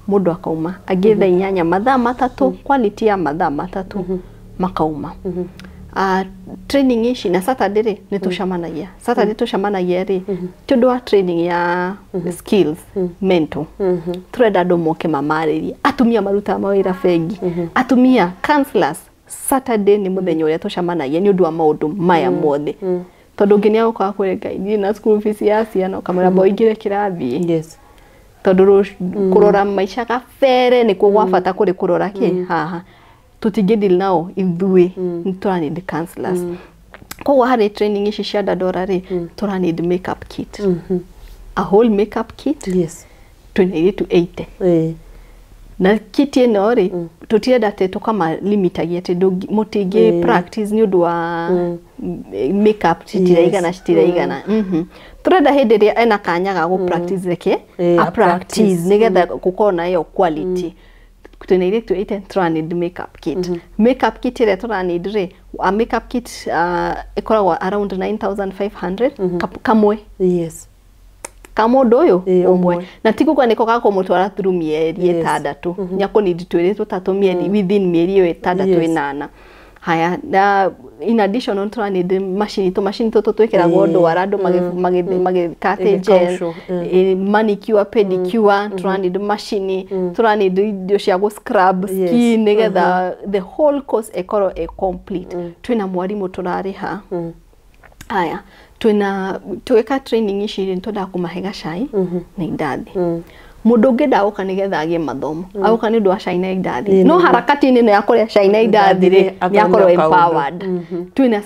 mũndũ akauma angĩ thaa 8, mathaa matatũ, quality ya mathaa matatũ, makauma. Training ici na Saturday rĩ, nĩ tũcemanagia Saturday. Tũcemanagia rĩ ti ũndũ wa training ya skills, mental. Tũrenda andũ moke mamarĩrie atumia marutaga mawĩra bengi, atumia counselors. Saturday nĩ mũthenya ũrĩa tũcemanagia nĩ ũndũ wa maũndũ maya mothe. Tondũ ũngĩ nĩ agũka kwĩre Ngai niĩ na school fees ya ciana, ũkamwĩra mbo ingĩre kĩrathi. Yes. Tondũ kũrora maica gabere nĩkuo gwa bata kũrĩ kũrora kĩ haha. Tũtingĩ deal nao ithuĩ, nĩ tũra need counselors. Koguo harĩ training ici cia Dandora rĩ, tũra need makeup kit, a whole makeup kit. Yes. Twĩna airĩtu 80. Na kit ĩno rĩ, tũtirenda atĩ tũkamalimitagia atĩ mũtingĩ practice nĩ ũndũ wa makeup citiraigana, citiraigana. Tũrenda hĩndĩ ĩrĩa ena kanya ga gũ practice, reke a practice nĩgetha gũkorwo na ĩyo quality. Twĩna airĩtu 80, tũra need makeup kit. Makeup kit ĩrĩa tũra need rĩ, a makeup kit ĩkoragwo around 9500 kamwe. Yes. Ka mũndũ ũyũ ũmwe, na ti kuga nĩko gakũmũtwara through mĩeri ĩtandatũ, nĩakũnidi twĩrĩ tũtatũ mĩeri within mĩeri ĩyo ĩtandatũ ĩnana. Haya, na in addition no tũranid macini, tũmacini tũtũ twĩkĩragwo ndwara andũ magĩkate gel, manicure, pedicure. Tũranid macini, tũranid indo cia gũ scrub skin nĩgetha the whole course ĩkorwo ĩ complete. Twĩna mwarimũ tũrarĩha. Haya, twĩna twĩka training ici rĩ, nĩtwendaga kũmahe gacai na indathi. Mũndũ ũngĩ ndagũka nĩgetha agĩe mathomo, agũka nĩ ũndũ wa cai na indathi. No harakati-inĩ ĩno ya kũrĩa cai na indathi rĩ, nĩ akorwo empowered. Twĩna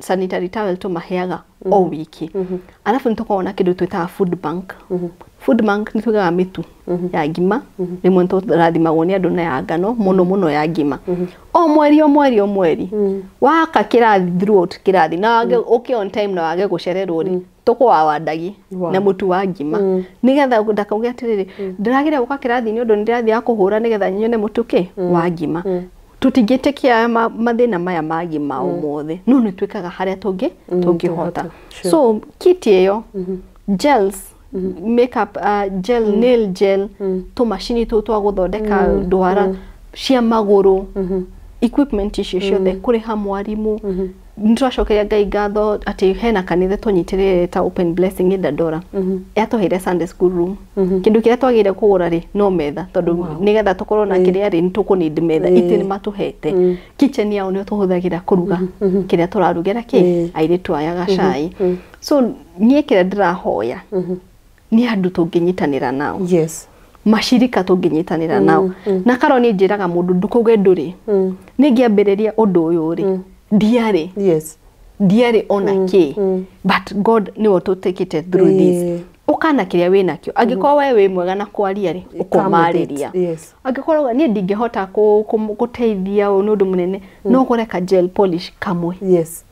sanitary towel tũmaheaga o wiki. Alafu nĩ tũkoragwo na kĩndũ twĩtaga food bank. Food bank nĩ tugaga mĩtu ya ngima, rĩmwe nĩ tũrathimagwo nĩ andũ na ya ngano, mũno mũno ya ngima. O mweri, o mweri, o mweri waka kĩrathi, throughout kĩrathi, na wage ũke on time na wage gũcererwo rĩ, tũkũawandagi na mũtu wa ngima, nĩgetha ndakauge atĩrĩrĩ, ndĩragĩra gũka kĩrathi nĩ ũndũ nĩndĩrathiaga kũhũra nĩgetha nyone mũtu kĩ wa ngima. Tũtingĩtĩkia mathĩna maya ma ngima ũmũthĩ, no nĩ twĩkaga harĩa tũngĩhota. So kit ĩyo, gels, makeup gel, nail gel, tũmacini tũu twa gũthondeka ndwara cia magũrũ, equipment icio ciothe, kũrĩha mwarimũ. Nĩ tũracokeria Ngai ngatho atĩ hena kanitha tũnyitĩrĩire ta Open Blessing in Dandora, yatũheire Sunday school room. Kĩndũ kĩrĩa twagĩrĩire kũgũra rĩ, no metha, tondũ nĩgetha tũkorwo na kĩrĩa rĩ, nĩ tũkũnid metha. Itĩ nĩ matũhete. Kitchen yao nĩyo tũhũthagĩra kũruga kĩrĩa tũrarugĩra kĩ airĩtu aya gacai. So niĩ kĩrĩa ndĩrahoya nĩ andũ tũngĩnyitanĩra nao, Yes. macirika tũngĩnyitanĩra nao. Na karo niĩ njĩraga mũndũ, ndũkauge ndũrĩ. Nĩ ngĩambĩrĩria ũndũ ũyũ rĩ, ndiarĩ, Yes. ndiarĩ ona kĩ, but God nĩwe ũtũtekĩte through this. Ũkana kĩrĩa wĩ nakĩo. Angĩkorwo we wĩ mwega na kwaria rĩ, ũkũmarĩria. Yes. Angĩkorwo niĩ ndingĩhota gũteithia ũũ nĩ ũndũ mũnene, no ũgũre ka gel polish kamwe. Yes.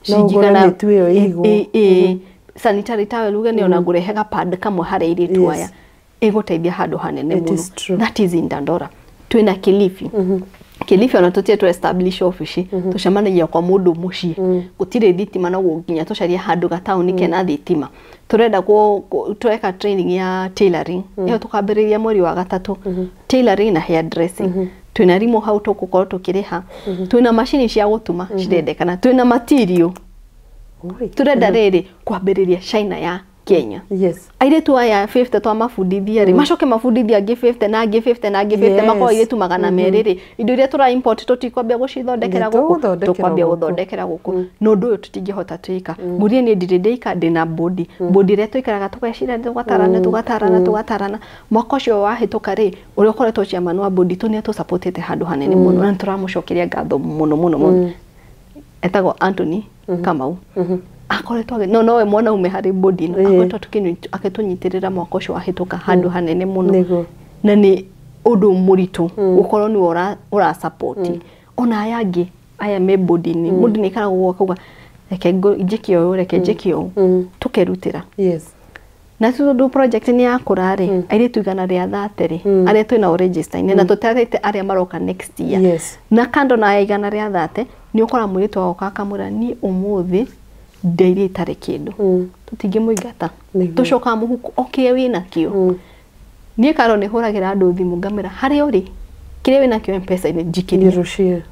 No Ciringi ũgũre kana mĩtu ĩyo ĩigwo. Sanitary towel, uge nĩ ona ngũrehe gapad kamwe harĩ airĩtu aya, ĩgũteithia handũ hanene It is mũno. true. That is in Dandora. Twĩna Kilifi. Kilifi ona tũtirĩ tũ establish office, tũcemanagia kwa mũndũ mũciĩ. Gũtirĩ thitima, no nginya tũcarie handũ gataũni kena thitima. Tũrenda tũreka training ya tailoring, ĩyo tũkambĩrĩria mweri wa gatatũ, tailoring na hair dressing. Twĩna arimũ hau tũgũkorwo tũkĩrĩha. Twĩna macini cia gũtuma cirendekana, twĩna material. Oi. Tũrenda rĩrĩ kwambĩrĩria China ya Kenya. Yes. Airĩtu aya 50 twamabundithia rĩ, macoke mabundithie angĩ 50 na angĩ 50 na angĩ 50, Yes. makorwo airĩtu 200 rĩ, indo iria tũra import tũtikwambia gũcithondekera Nĩ gũkũ, tũgũthondekera tũkwambia gũkũ. gũthondekera gũkũ. Na ũndũ ũyũ tũtingĩhota twĩka ngurie niĩ ndirĩ ndĩika ndĩna bodi. Bodi ĩrĩa tũikaraga tũgecira, tũgatarana, tũgatarana, tũgatarana. Mwaka ũcio wahĩtũka rĩ, ũrĩa ũkoretwo chairman wa bodi tũ nĩ atũsupportĩte handũ hanene mũno, na nĩtũramũcokeria ngatho mũno mũno mũno. Etagwo Anthony Kamau. Akoretwo no nowe mwanaume harĩ bodi ĩno. Akoretwo agĩtũnyitĩrĩra mwaka ũcio wahĩtũka handũ hanene mũno. Nĩguo. Na nĩ ũndũ mũritũ gũkorwo nĩwe ũra support ona aya angĩ aya me bodi-inĩ. Mũndũ nĩ aikaragwo ũguo akauga, reke njĩke ũyũ, reke njĩke ũũ, tũkerutĩra. Yes. Na tondũ project nĩ yakũra rĩ, airĩtu 130 rĩ, arĩa twĩnao register-inĩ, na tũtarĩte arĩa maroka next year. Yes. Na kando na aya 130, nĩ ũkora mũirĩtu agoka akamwĩra, niĩ ũmũthĩ ndeire itarĩ kĩndũ. Tũtingĩmũingata. Nĩguo. Tũcokaga mũhuko o kĩrĩa wĩnakĩo. Niĩ karo nĩ hũragĩra andũ thimũ ngamĩra, harĩa ũrĩ, kĩrĩa wĩnakĩo M-Pesa-inĩ njikĩrie, Nirushie.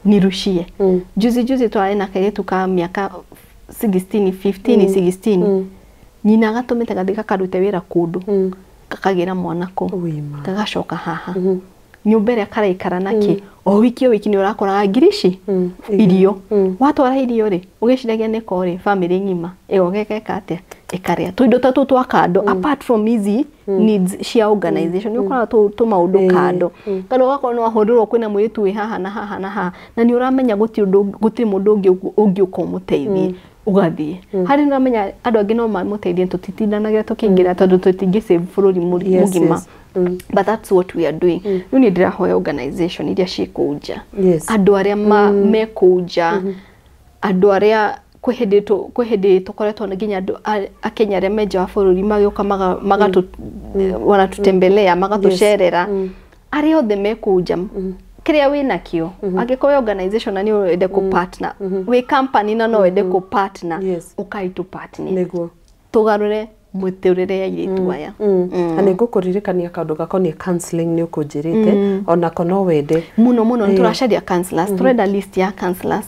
Nirushie. Juzi juzi twarĩ na kairĩtu ka mĩaka 16, 15, 16, nyina agatũmĩte gathiĩ gakarute wĩra kũndũ, kakagĩra mwana kũu, Wima. gagacoka haha. Nyũmba ĩrĩa karaikara nake, o wiki o wiki nĩ ũrakoraga ngiri ici irio. Watwara irio rĩ, ũgĩciragia nĩko rĩ, family ng'ima ĩgoka ĩgeka atĩa? Ĩkarĩa tũindo ta tũu twa kando. Apart from hizi needs cia organization, nĩ ũkoraga tũmaũndũ kando, kana ũgakorwo nĩ wahũrĩrwo kwĩna mũirĩtu wĩ haha na haha na haha, na nĩ ũramenya gũtirĩ ũndũ, gũtirĩ mũndũ ũngĩ ũngĩũka ũmũteithie. Ũgathiĩ harĩ nĩ ũramenya andũ angĩ no mamũteithie. Tũtitindanagĩra tũkĩingĩra tondũ tũtingĩ save bũrũri mũgima. But that's what we are doing. Rĩu nĩ ndĩrahoya organization iria ciĩ kũu nja, andũ arĩa me kũu nja, andũ arĩa kwĩ hĩndĩ tũkoretwo nginya andũ a Kenya arĩa me nja wa bũrũri magĩũka magatũ wanatutembelea, magatũcerera, arĩa othe me kũu nja, kĩrĩa wĩ nakĩo, angĩkorwo wĩ organization na nĩ ũrenda kũ partner, wĩ company na no wende kũ partner, ũkai tũ partner, tũgarũre mũtũrĩre ya airĩtu aya. Na nĩ ngũkũririkania kaũndũ gakoniĩ counseling, nĩ ũkũnjĩrĩte onako no wende. Muno muno. Nĩ tũracaria counselors, tũrenda list ya counselors.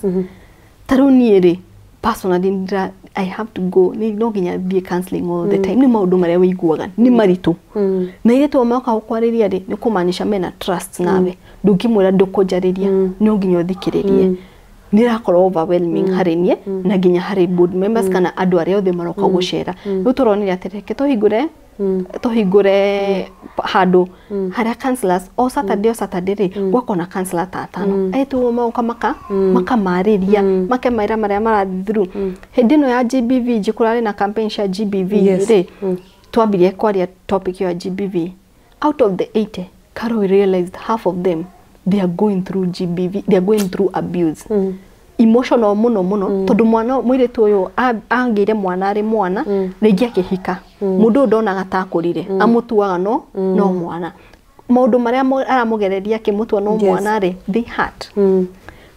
Ta rĩu niĩ rĩ, personally I have to go, nĩ no nginya thiĩ counseling all the time, nĩ maũndũ marĩa wĩiguaga nĩ maritũ, na airĩtu moka gũkwarĩria rĩ, nĩ kũmaanisha mena trust nawe. Ndũngĩmwĩra ndũkũnjarĩria, no nginya ũthikĩrĩrie. Nĩ ĩrakorwo overwhelming harĩ niĩ na nginya harĩ board members kana andũ arĩa othe maroka gũcera. Rĩu tũronire atĩ reke tũhingũre handũ harĩa counselors o Saturday, o Saturday rĩ, gwakorwo na counselor ta atano, airĩtu magoka makamarĩria, makemaĩra marĩa marathiĩ through. Hĩndĩ ĩno ya GBV, kũrarĩ na campaign cia GBV rĩ, twambirie kwaria topic ya GBV. Out of the 80, Carol, we realized half of them, they are going through GBV, they are going through abuse, emotional muno muno, tondu mwana mũirĩtu ũyũ angĩire mwana arĩ mwana, rĩngĩ akĩhika mũndũ ũyũ ndonaga ta akũrire, amũtuaga no mwana. Maũndũ marĩa aramũgereria akĩmũtua no mwana rĩ, they hurt.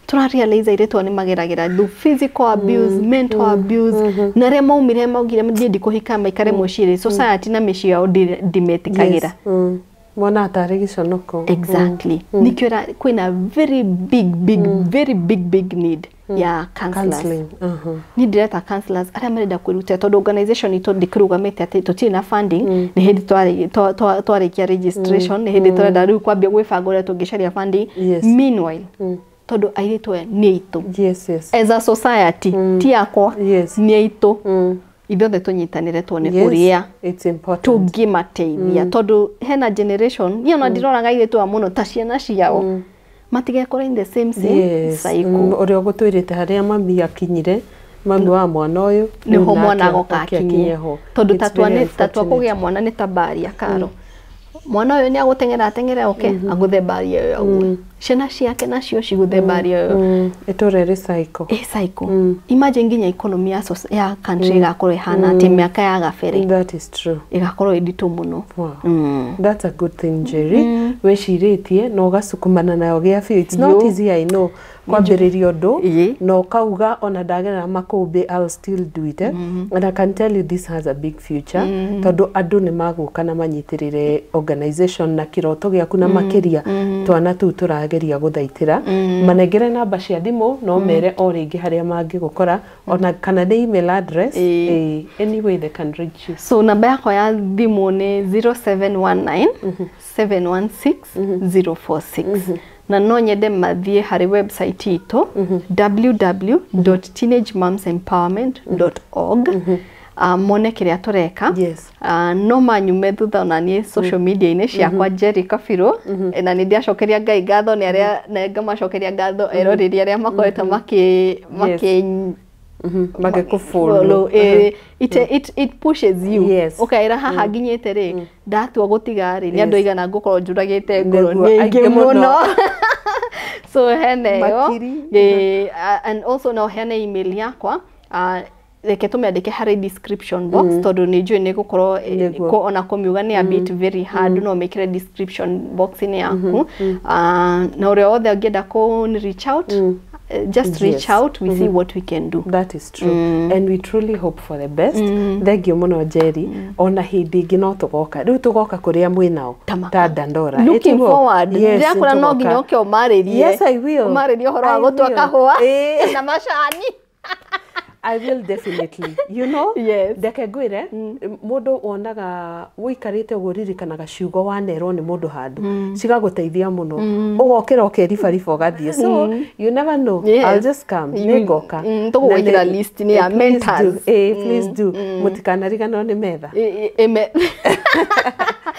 Tũra realize airĩtu aya nĩ mageragĩra through physical abuse, mental abuse, na arĩa maumire maugire niĩ ndikũhika, maikare mũciĩ rĩ, society na mĩciĩ yao ndĩmetĩkagĩra. Yes. Mwana atarĩ gĩconoko. Exactly. Nikĩo kwĩna very big big very big big need ya counselors. Counseling. Niĩ ndĩreta counselors arĩa marenda kwĩrutĩra, tondũ organization itũ ndĩkĩrũgamĩte atĩ tũtirĩ na funding. Nĩ hĩndĩ twarĩkia registration, nĩ hĩndĩ tũrenda rĩu kwambia gwĩbanga ũrĩa tũngĩcaria funding. Meanwhile, tondũ airĩtu aya nĩ aitũ, as a society, ti yakwa, nĩ aitũ ithuothe, tũnyitanĩre tuone ũrĩa It's important. tũngĩmateithia, tondũ hena generation niĩ ona ndiroraga airĩtu aya mũno ta ciana ciao, matigekore in the same cycle. Ũrĩa ũgũtwĩrĩte harĩa mami akinyire, mami wa mwana ũyũ, nĩho rĩu mwana nake agoka oke akinye akinye ho. Tondũ It's tatua very nĩ tatua unfortunate. kũgĩa mwana nĩ ta mbaria karo, mwana ũyũ nĩ agũteng'era ateng'ere oke agũthe mbaria ĩyo agũe, ciana ciake nacio cigũthe mbaria ĩyo. Ĩtũre rĩ cycle. Ĩ cycle. Imagine nginya economy ya country ĩgakorwo ĩhana atĩ mĩaka ya gabere? That is true. Ĩgakorwo ĩ nditũ mũno. Wow. That's a good thing, Jerry. Wĩcirĩtie na ũgacukumana nayo gĩa biũ. It's not Yo. easy, I know. Kwambĩrĩria ũndũ na ũkauga ona ndagerera makũmbĩ, I'll still do it. Eh? And I can tell you this has a big future, tondũ andũ nĩ magũka na manyitĩrĩre organization na kĩroto gĩaku, na makĩria twana tũu tũrageria gũthaitĩra. Manengere namba cia thimũ, no mere o rĩngĩ harĩa mangĩgũkora, ona kana nĩ email address. Anyway they can reach you. So namba yakwa ya thimũ nĩ 0719 716 046, na no nyende mathiĩ harĩ website itũ, www.teenagemomsempowerment.org, mone kĩrĩa tũreka. No manyume thutha ona niĩ social media-inĩ ciakwa, Jerry Kabirũ. Na nĩ ndĩracokeria Ngai ngatho nĩ arĩa, na ngamacokeria ngatho eroreri arĩa makoretwo makĩ Magĩkũfollow. Follow, it pushes you. Ũkaĩra haha nginyĩte rĩ, ndatua gũtiga rĩ, nĩ andũ aigana ngũkorwo njũragĩte ngoro? Nĩguo, nĩ aingĩ aingĩ mũno. Mũno. So hene ĩyo. Makiri. And also no heane email yakwa, reke tũmĩandĩke harĩ description box, tondũ nĩ njũĩ nĩ gũkorwo ona kũmiuga nĩ a bit very hard. No mĩkĩre description box-inĩ yaku. Na ũrĩa wothe ũngĩenda kũ reach out, just reach out, we see what we can do. That is true. And we truly hope for the best. Thank you mũno, Jerry. Ona hĩndĩ ĩngĩ no tũgoka. Rĩu tũgoka kũrĩa mwĩ nao. Tamaka. Ta Dandora. Looking Ĩtiguo? forward. Yes, Ndĩrakũra no nĩtũgoka. nginya ũke ũmarĩrie. Yes, I will. Ũmarĩrie ũhoro wa I gũtua will. kahũa na macani. I will definitely. You know, Yes. Ndeke ngwĩre, mũndũ wonaga ũikarĩte ũguo ririkanaga ciugo wanerwo nĩ mũndũ handũ cigagũteithia mũno, ũgokĩra ũkeribariba ũgathiĩ. So you never know. Yes. I'll just come. Nĩngoka. Tũgũgwĩkĩra Na list nĩ ya please mentors. do. Please do. Mũtikanariganĩrwo nĩ metha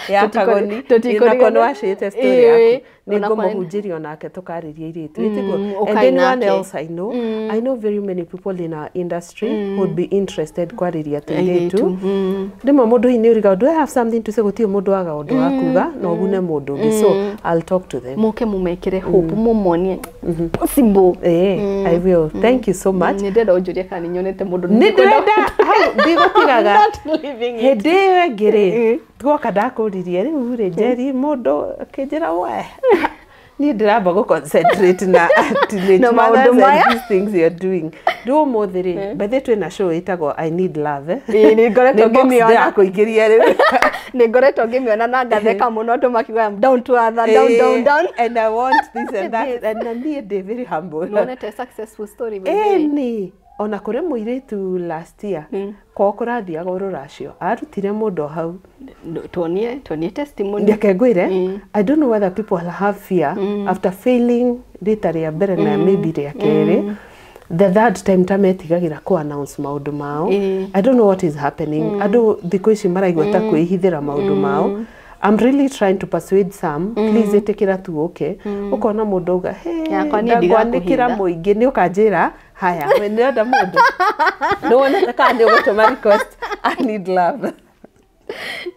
ya Kagoni. Tũtikũriganĩrwo. Nako nĩwacĩte story Ĩĩ. yaku. Nĩngũmũhunjĩria onake tũkarĩria airĩtu. Ĩtiguo? And Ũkai anyone nake. else I know, I know very many people in our industry who would be interested kwarĩria tũirĩtu. Rĩmwe mũndũ hihi nĩ ũriga, do I have something to say? Gũtirĩ mũndũ waga ũndũ wa kuga na ũgune mũndũ ũngĩ. So I'll talk to them. Mũke mũmekĩre hope, mũmonie possible. I will. Thank you so much. Nĩ ndĩrenda ũnjũrie kana nĩ nyonete mũndũ. Nĩ ndĩrenda hau ndigũtigaga. Not leaving it. Hĩndĩ ĩyo ĩngĩ rĩ, twoka ndakũririe rĩu rĩ, Njeri, mũndũ akĩnjĩra we niĩ ndĩramba gũ concentrate na teenage Na maũndũ mothers and maya. these things you're doing. Rĩu ũmũthĩ rĩ, by the way twĩna show ĩtagwo I Need Love, eh? Ĩĩ, nĩ ngoretwo Nĩ box ngĩmĩona. ndĩrakũingĩria rĩu. Nĩ ngoretwo ngĩmĩona na ngatheka mũno andũ makiuga, "I'm down to earth, down, down, down." And I want this and that, and na niĩ ndĩ very humble. Nĩwonete successful story by the way? Ĩni ona kũrĩ mũirĩtu last year kwao kũrathiaga rũracio arutire mũndũ o hau. No, tuonie testimony. Ndeke ngwĩre, I don't know whether people have fear after failing rita rĩa mbere na maybe rĩa kerĩ, the third time ta metigagĩra kũ announce maũndũ mao. I don't know what is happening. Andũ thikũ ici maraigua ta kwĩhithĩra maũndũ mao. I'm really trying to persuade some, please ĩtĩkĩra tu ũke. Ũkona mũndũ auga, "Hey, Yakwa niĩ ndangwanĩkĩra ndigakũhitha." mũingĩ nĩ ũkanjĩra haya we nĩrenda mũndũ nĩ wonete kana nĩ ũgũtũma request I need love.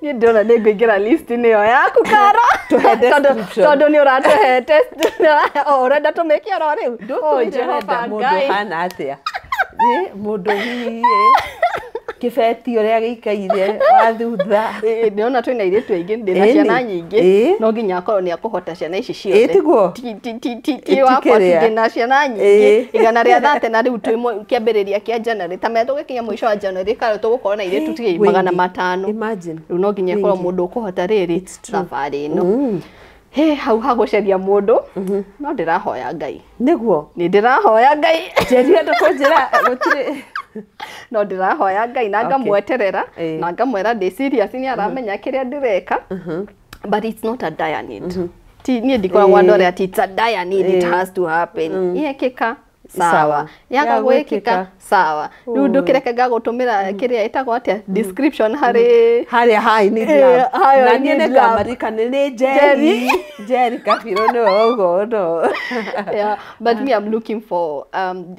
Niĩ ndĩrona nĩ ngũingĩra list-inĩ ĩyo yaku, Karo. Tũhe Tondũ description. tondũ nĩ ũratũhe test, o ũrenda tũmĩke oro rĩu. Oh, Ndũtwĩre Jehova ũrenda mũndũ Ngai. hana atĩa. Ĩ, mũndũ hihi kĩbeti ũrĩa gĩikaire wa thutha. Ĩĩ, ndĩrona twĩna airĩtu aingĩ, ndĩna Ĩni. ciana nyingĩ. No nginya akorwo nĩ akũhota ciana ici ciothe. Ĩĩ, tiguo? Ti wakwa kĩrĩa. ndĩna ciana nyingĩ 130, na rĩu twĩ kĩambĩrĩria kĩa January, ta mea tũgĩkinya mũico wa January, Karo, tũgũkorwo na airĩtu tigei Wĩingĩ. 500. Imagine. Rĩu no nginya ĩkorwo Wĩingĩ. mũndũ ũkũhota rĩrĩ It's true. thabarĩ ĩno. He hau hagũcaria mũndũ, no ndĩrahoya Ngai. Nĩguo. Nĩ ndĩrahoya Ngai. Njeri andũ kũnjĩra gũtirĩ. No ndĩrahoya Ngai na ngamweterera na ngamwĩra ndĩ serious, nĩ aramenya kĩrĩa ndĩreka, but it's not a dire need. Ti niĩ ndikoragwo andũ arĩa ati it's a dire need, it has to happen. Yekĩka sawa, Sawa. yaga Ya gwĩkĩka gwĩkĩka. sawa. Rĩu ndũkĩreke ngagũtũmĩra kĩrĩa ĩtagwo atĩa, description harĩ Harĩa ha I need love. Hayo Na I niĩ need love. nĩngamarikana nĩ Njeri. Njeri Kabirũ nĩwe wauga ũndũ. Yeah, but me, I'm looking for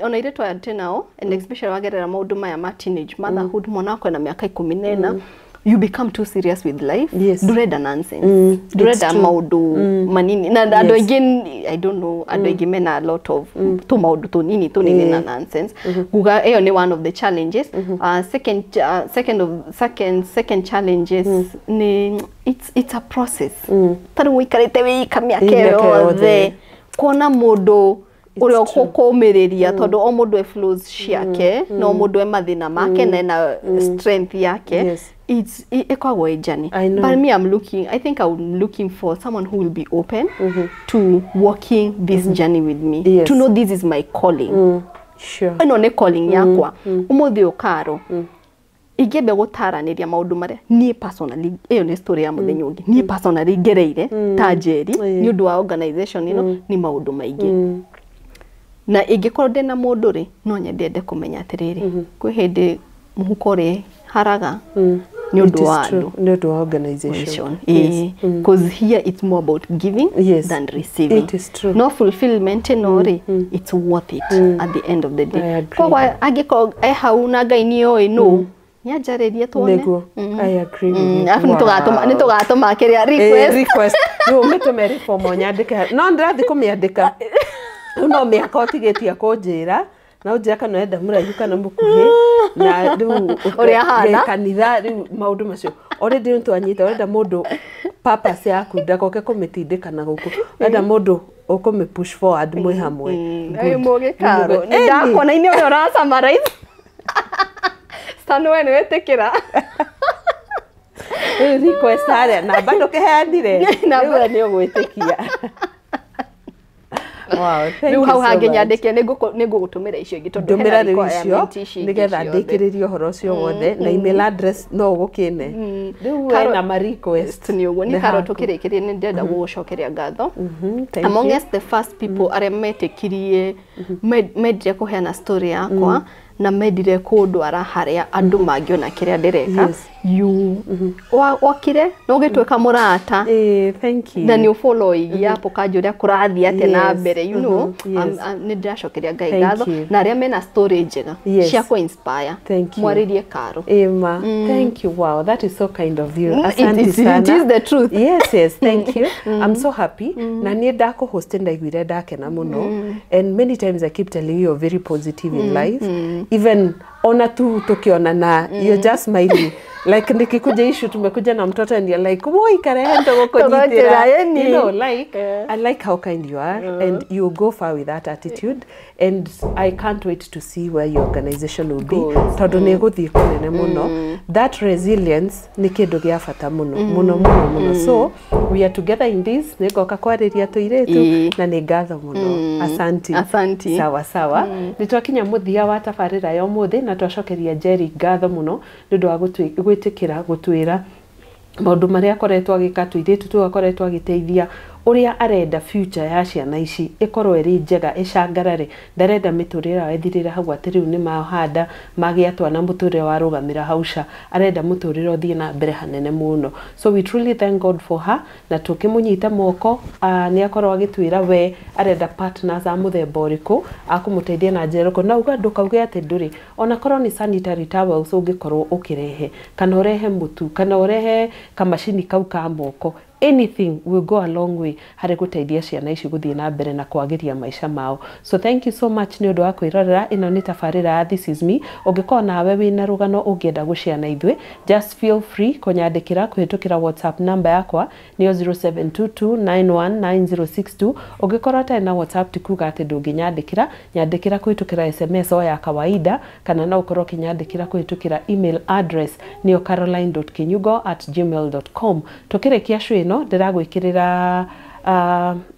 ona airĩtu aya ndĩ nao, and especially wagerera maũndũ maya ma teenage motherhood, mwana wakwa na mĩaka 14, you become too serious with life. Yes. Ndũrenda nonsense, It's ndũrenda true. maũndũ manini na andũ Yes. aingĩ, I don't know, andũ aingĩ mena a lot of tũmaũndũ tũnini tũnini na nonsense. Nguga ĩyo nĩ one of the challenges. Second, second of second second challenges nĩ it's a process. Ta rĩu ũikarĩte wĩika mĩaka Mĩaka ĩyo yothe. yothe kuona mũndũ ũrĩa ũkũmĩrĩria, tondũ o mũndũ e flaws ciake na o mũndũ e mathĩna make na ena strength yake. Yes. It's ĩkoragwo ĩ journey. I know. But me, I'm looking, I think I'm looking for someone who will be open to walking this journey with me, Yes. to know this is my calling. Sure. Ĩno nĩ calling yakwa. Ũmũthĩ ũkaro ingĩambia gũtaranĩria maũndũ marĩa niĩ personally, ĩyo nĩ story ya mũthenya ũngĩ, niĩ personally ngereire ta Njeri nĩ ũndũ wa organization ĩno, nĩ maũndũ maingĩ. Na ingĩkorwo ndĩna mũndũ rĩ, no nyende kũmenya atĩrĩrĩ, kwĩ hĩndĩ mũhuko ũrĩ haraga nĩ It ũndũ is wa true. andũ. Nĩ ũndũ wa organization. Yes. Because here it's more about giving Yes. than receiving. It is true. No fulfillment ĩno rĩ, it's worth it at the end of the day. I agree. Koguo angĩkorwo e hau na Ngai nĩ oĩ no nĩanjarĩrie tuone. Nĩguo. I agree with you. Alafu nĩtũgatũma Wow. nĩtũgatũma kĩrĩa request. Request rĩu ũmĩtũme reform nyandĩke, no ndĩrathiĩ kũmĩandĩka rĩu, no mĩaka ũtigĩtie kũnjĩra na ũnjĩra kana ũrenda mũraihu kana mũkuhĩ na rĩu Ũrĩa ahana. Kanitha rĩu maũndũ macio already nĩ twanyita. Ũrenda mũndũ purpose yaku ndagoke kũmĩtindĩka na gũkũ, ũrenda mũndũ ũkũmĩ push forward mwĩ hamwe. Ĩ Good. mũgĩ Karo, Nĩ mũgĩ- nĩ ndakuona inĩ ũrĩa ũra summarize. Stan, we nĩ wĩtĩkĩra. Rĩu request harĩa namba ndũkĩheanire. Namba- Rĩu we nĩ ũgwĩtĩkia. Wow, thank Rĩu you hau so hangĩ much. nyandĩke nĩngũgũtũmĩra icio ingĩ tondũ Ndũmĩra hena rĩu requirement icio ici ingĩ nĩgetha ciothe. ndĩkĩrĩrie ũhoro ũcio wothe na email address no ũgũkĩne rĩu we Carol- na ma request Nĩ ũguo nĩ nĩ Carol haku. tũkĩrĩkĩria nĩ ndĩrenda gũgũcokeria ngatho. Thank Among you. us the first people arĩa metĩkirie mendire kũheana story yakwa na mendire kũndwara harĩa andũ mangĩona kĩrĩa ndĩreka. You wakire na ũgĩtuĩka mũrata. Thank you. Na nĩ ũfollow app ũkanjũria kũrathiĩ atĩa na mbere, you know. Nĩ ndĩracokeria Ngai Thank ngatho you. na arĩa mena story njega cia kũ inspire, Thank you. mwarĩrie Karo. Emma, thank you. Wow, that is so kind of you. Asante sana. It is the truth. Yes, thank you. I'm so happy. Na niĩ ndakũhost ndaiguire ndakena mũno. And many times I keep telling you you're very positive in life. Even ona tu tukionana, you're just smiling. Like nikikuja issue tumekuja na mtoto and you're like, "Woi, karehe Tũgũkũnyitĩra, ndogokunyitĩra." yani. You know, like I like how kind you are and you go far with that attitude and I can't wait to see where your organization will be. Tondũ nĩ ĩgũthiĩ kũnene mũno. That resilience nĩ kĩndũ gĩa bata mũno mũno mũno mũno. So we are together in this. Nĩ ngoka kwarĩria tũirĩtu na nĩ ngatho mũno. Asanti. Asanti. Sawa sawa. Nĩ twakinya mũthia wa tabarĩra ya ũmũthĩ na twacokeria Jerry ngatho mũno nĩ ũndũ wa gwĩtĩkĩra gũtwĩra maũndũ marĩa akoretwo agĩka tũirĩtu tũu akoretwo agĩteithia ũrĩa arenda future ya ciana ici ĩkorwo ĩrĩ njega ĩcangarare ndarenda mĩtũrĩre yao ĩthirĩre hau atĩ rĩu nĩ mahanda magĩa twana mũtũrĩre warũgamĩra hau ca arenda mũtũrĩre ũthiĩ na mbere hanene mũno. So we truly thank God for her na tũkĩmũnyita moko nĩ akorwo agĩtwĩra we arenda partners a mũthemba ũrĩkũ akũmũteithia na njĩra ĩrĩkũ na uga ndũkauge atĩ ndũrĩ ona korwo nĩ sanitary towels ũngĩkorwo ũkĩrehe kana ũrehe mũtu kana ũrehe kamacini kau ka moko, anything will go a long way harĩ gũteithia ciana ici gũthiĩ na mbere na kwagĩria maica mao. So thank you so much nĩ ũndũ wa kwĩrorera. Ĩno nĩ tabarĩra ya This Is Me. Ũngĩkorwo nawe wĩna rũgano ũngĩenda gũshare na ithuĩ, just feel free kũnyandĩkĩra kũhĩtũkĩra WhatsApp namba yakwa nĩyo 0722919062. Ũngĩkorwo ũtarĩ na WhatsApp ti kuga atĩ ndũngĩnyandĩkĩra, nyandĩkĩra kũhĩtũkĩra SMS o ya kawaida kana no ũkorwo ũkĩnyandĩkĩra kũhĩtũkĩra email address nĩyo caroline.kinyugo@gmail.com. Tũkĩrĩkia show ĩno ndĩragwĩkĩrĩra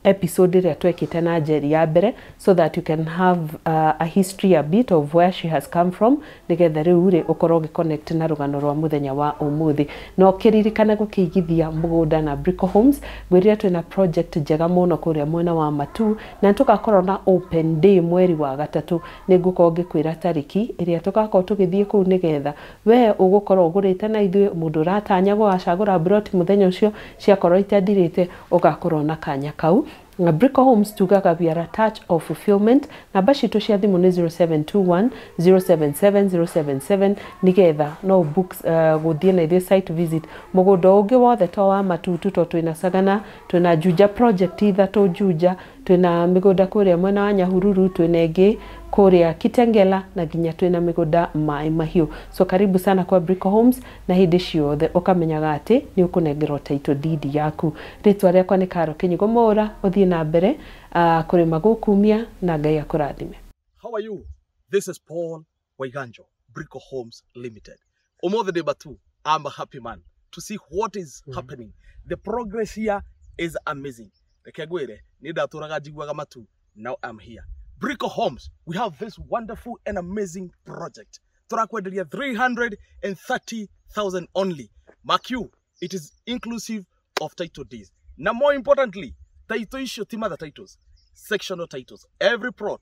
episode ĩrĩa twekĩte na Njeri ya mbere so that you can have a history a bit of where she has come from nĩgetha rĩu rĩ ũkorwo ũgĩconnect na rũgano rwa mũthenya wa ũmũthĩ. Na ũkĩririkane gũkĩigithia mũgũnda na Brico Homes. Ngwĩrire twĩna project njega mũno kũrĩa mwena wa Matu na tũgakorwo na open day mweri wa gatatũ. Nĩ ngũkorwo ngĩkwĩra tarĩki ĩrĩa tũgakorwo tũgĩthiĩ kũu nĩgetha we ũgũkorwo ũgũrĩte na ithuĩ mũndũ ũratanya gũgacagũra broti mũthenya ũcio ciakorwo itathirĩte ũgakorwo na kanya kau. Na Brico Homes tugaga we are a touch of fulfillment. Namba citũ cia thimũ nĩ 0721 077 077 nĩgetha no books gũthiĩ na ithuĩ site visit mũgũnda ũngĩ wothe to wa Matutu to twĩna Sagana, twĩna Juja project ithatũ Juja, twĩna mĩgũnda kũrĩa mwena wa Nyahururu, twĩna ĩngĩ kũrĩa Kitengela na nginya twĩna mĩgũnda Maĩ Mahiũ. So karibu sana kwa Brico Homes na hĩndĩ ciothe ũkamenyaga atĩ nĩ ũkũnengerwo title deed yaku. Rĩtwa rĩakwa nĩ Karo Kĩnyugo Mwaũra. Ũthiĩ na mbere kũrĩma gũkumia na Ngai akũrathime. How are you? This is Paul Waiganjo, Brico Homes Limited. Ũmũthĩ ndĩ Matu, I'm a happy man to see what is happening. The progress here is amazing. Reke ngwĩre, niĩ ndatũraga njiguaga Matu, now I'm here. Brico Homes, we have this wonderful and amazing project. Tũrakwenderia 330,000 only. Mark you, it is inclusive of title deeds. Na more importantly, title icio ti mother titles, sectional titles. Every plot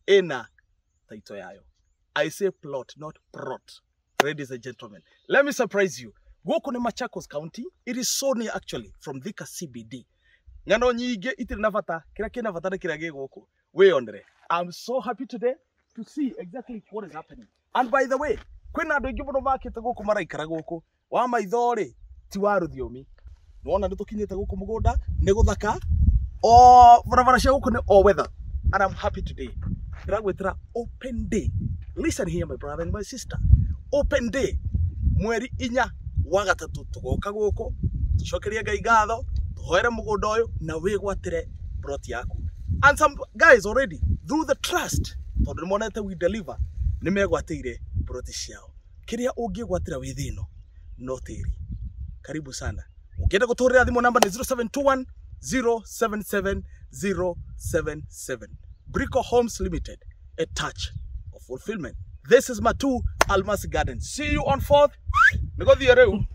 ĩna title yayo. I say plot, not prot. Ladies and gentlemen, let me surprise you. Gũkũ nĩ Machakos County. It is so near actually from Thika CBD. Ng'ano nyingĩ itirĩ na bata, kĩrĩa kĩna bata nĩ kĩrĩa gĩ gũkũ. Wĩyonere. I'm so happy today to see exactly what is happening. And by the way, kwĩna andũ aingĩ mũno makĩte gũkũ maraikara gũkũ. Wa maitho rĩ, ti wa rũthiomi. Nĩwona nĩ tũkinyĩte gũkũ mũgũnda, nĩ gũthaka. O barabara cia gũkũ nĩ all weather. And I'm happy today. Ndĩragwĩtĩra open day. Listen here my brother and my sister. Open day. Mweri 4 wa gatatũ tũgoka gũkũ, tũcokerie Ngai ngatho, tũhoere mũgũnda ũyũ na wĩgwatĩre plot yaku. And some guys already through the trust tondũ nĩmonete we deliver nĩ megwatĩire plot ciao. Kĩrĩa ũngĩgwatĩra wĩ thĩ ĩno no tĩri. Karibu sana. Ũngĩenda gũtũhũrĩra thimũ namba nĩ 0721 077 077. Brico Homes Limited, a touch of fulfillment. This is Matu Almasi Garden. See you on 4th. Nĩgũthiĩ rĩu.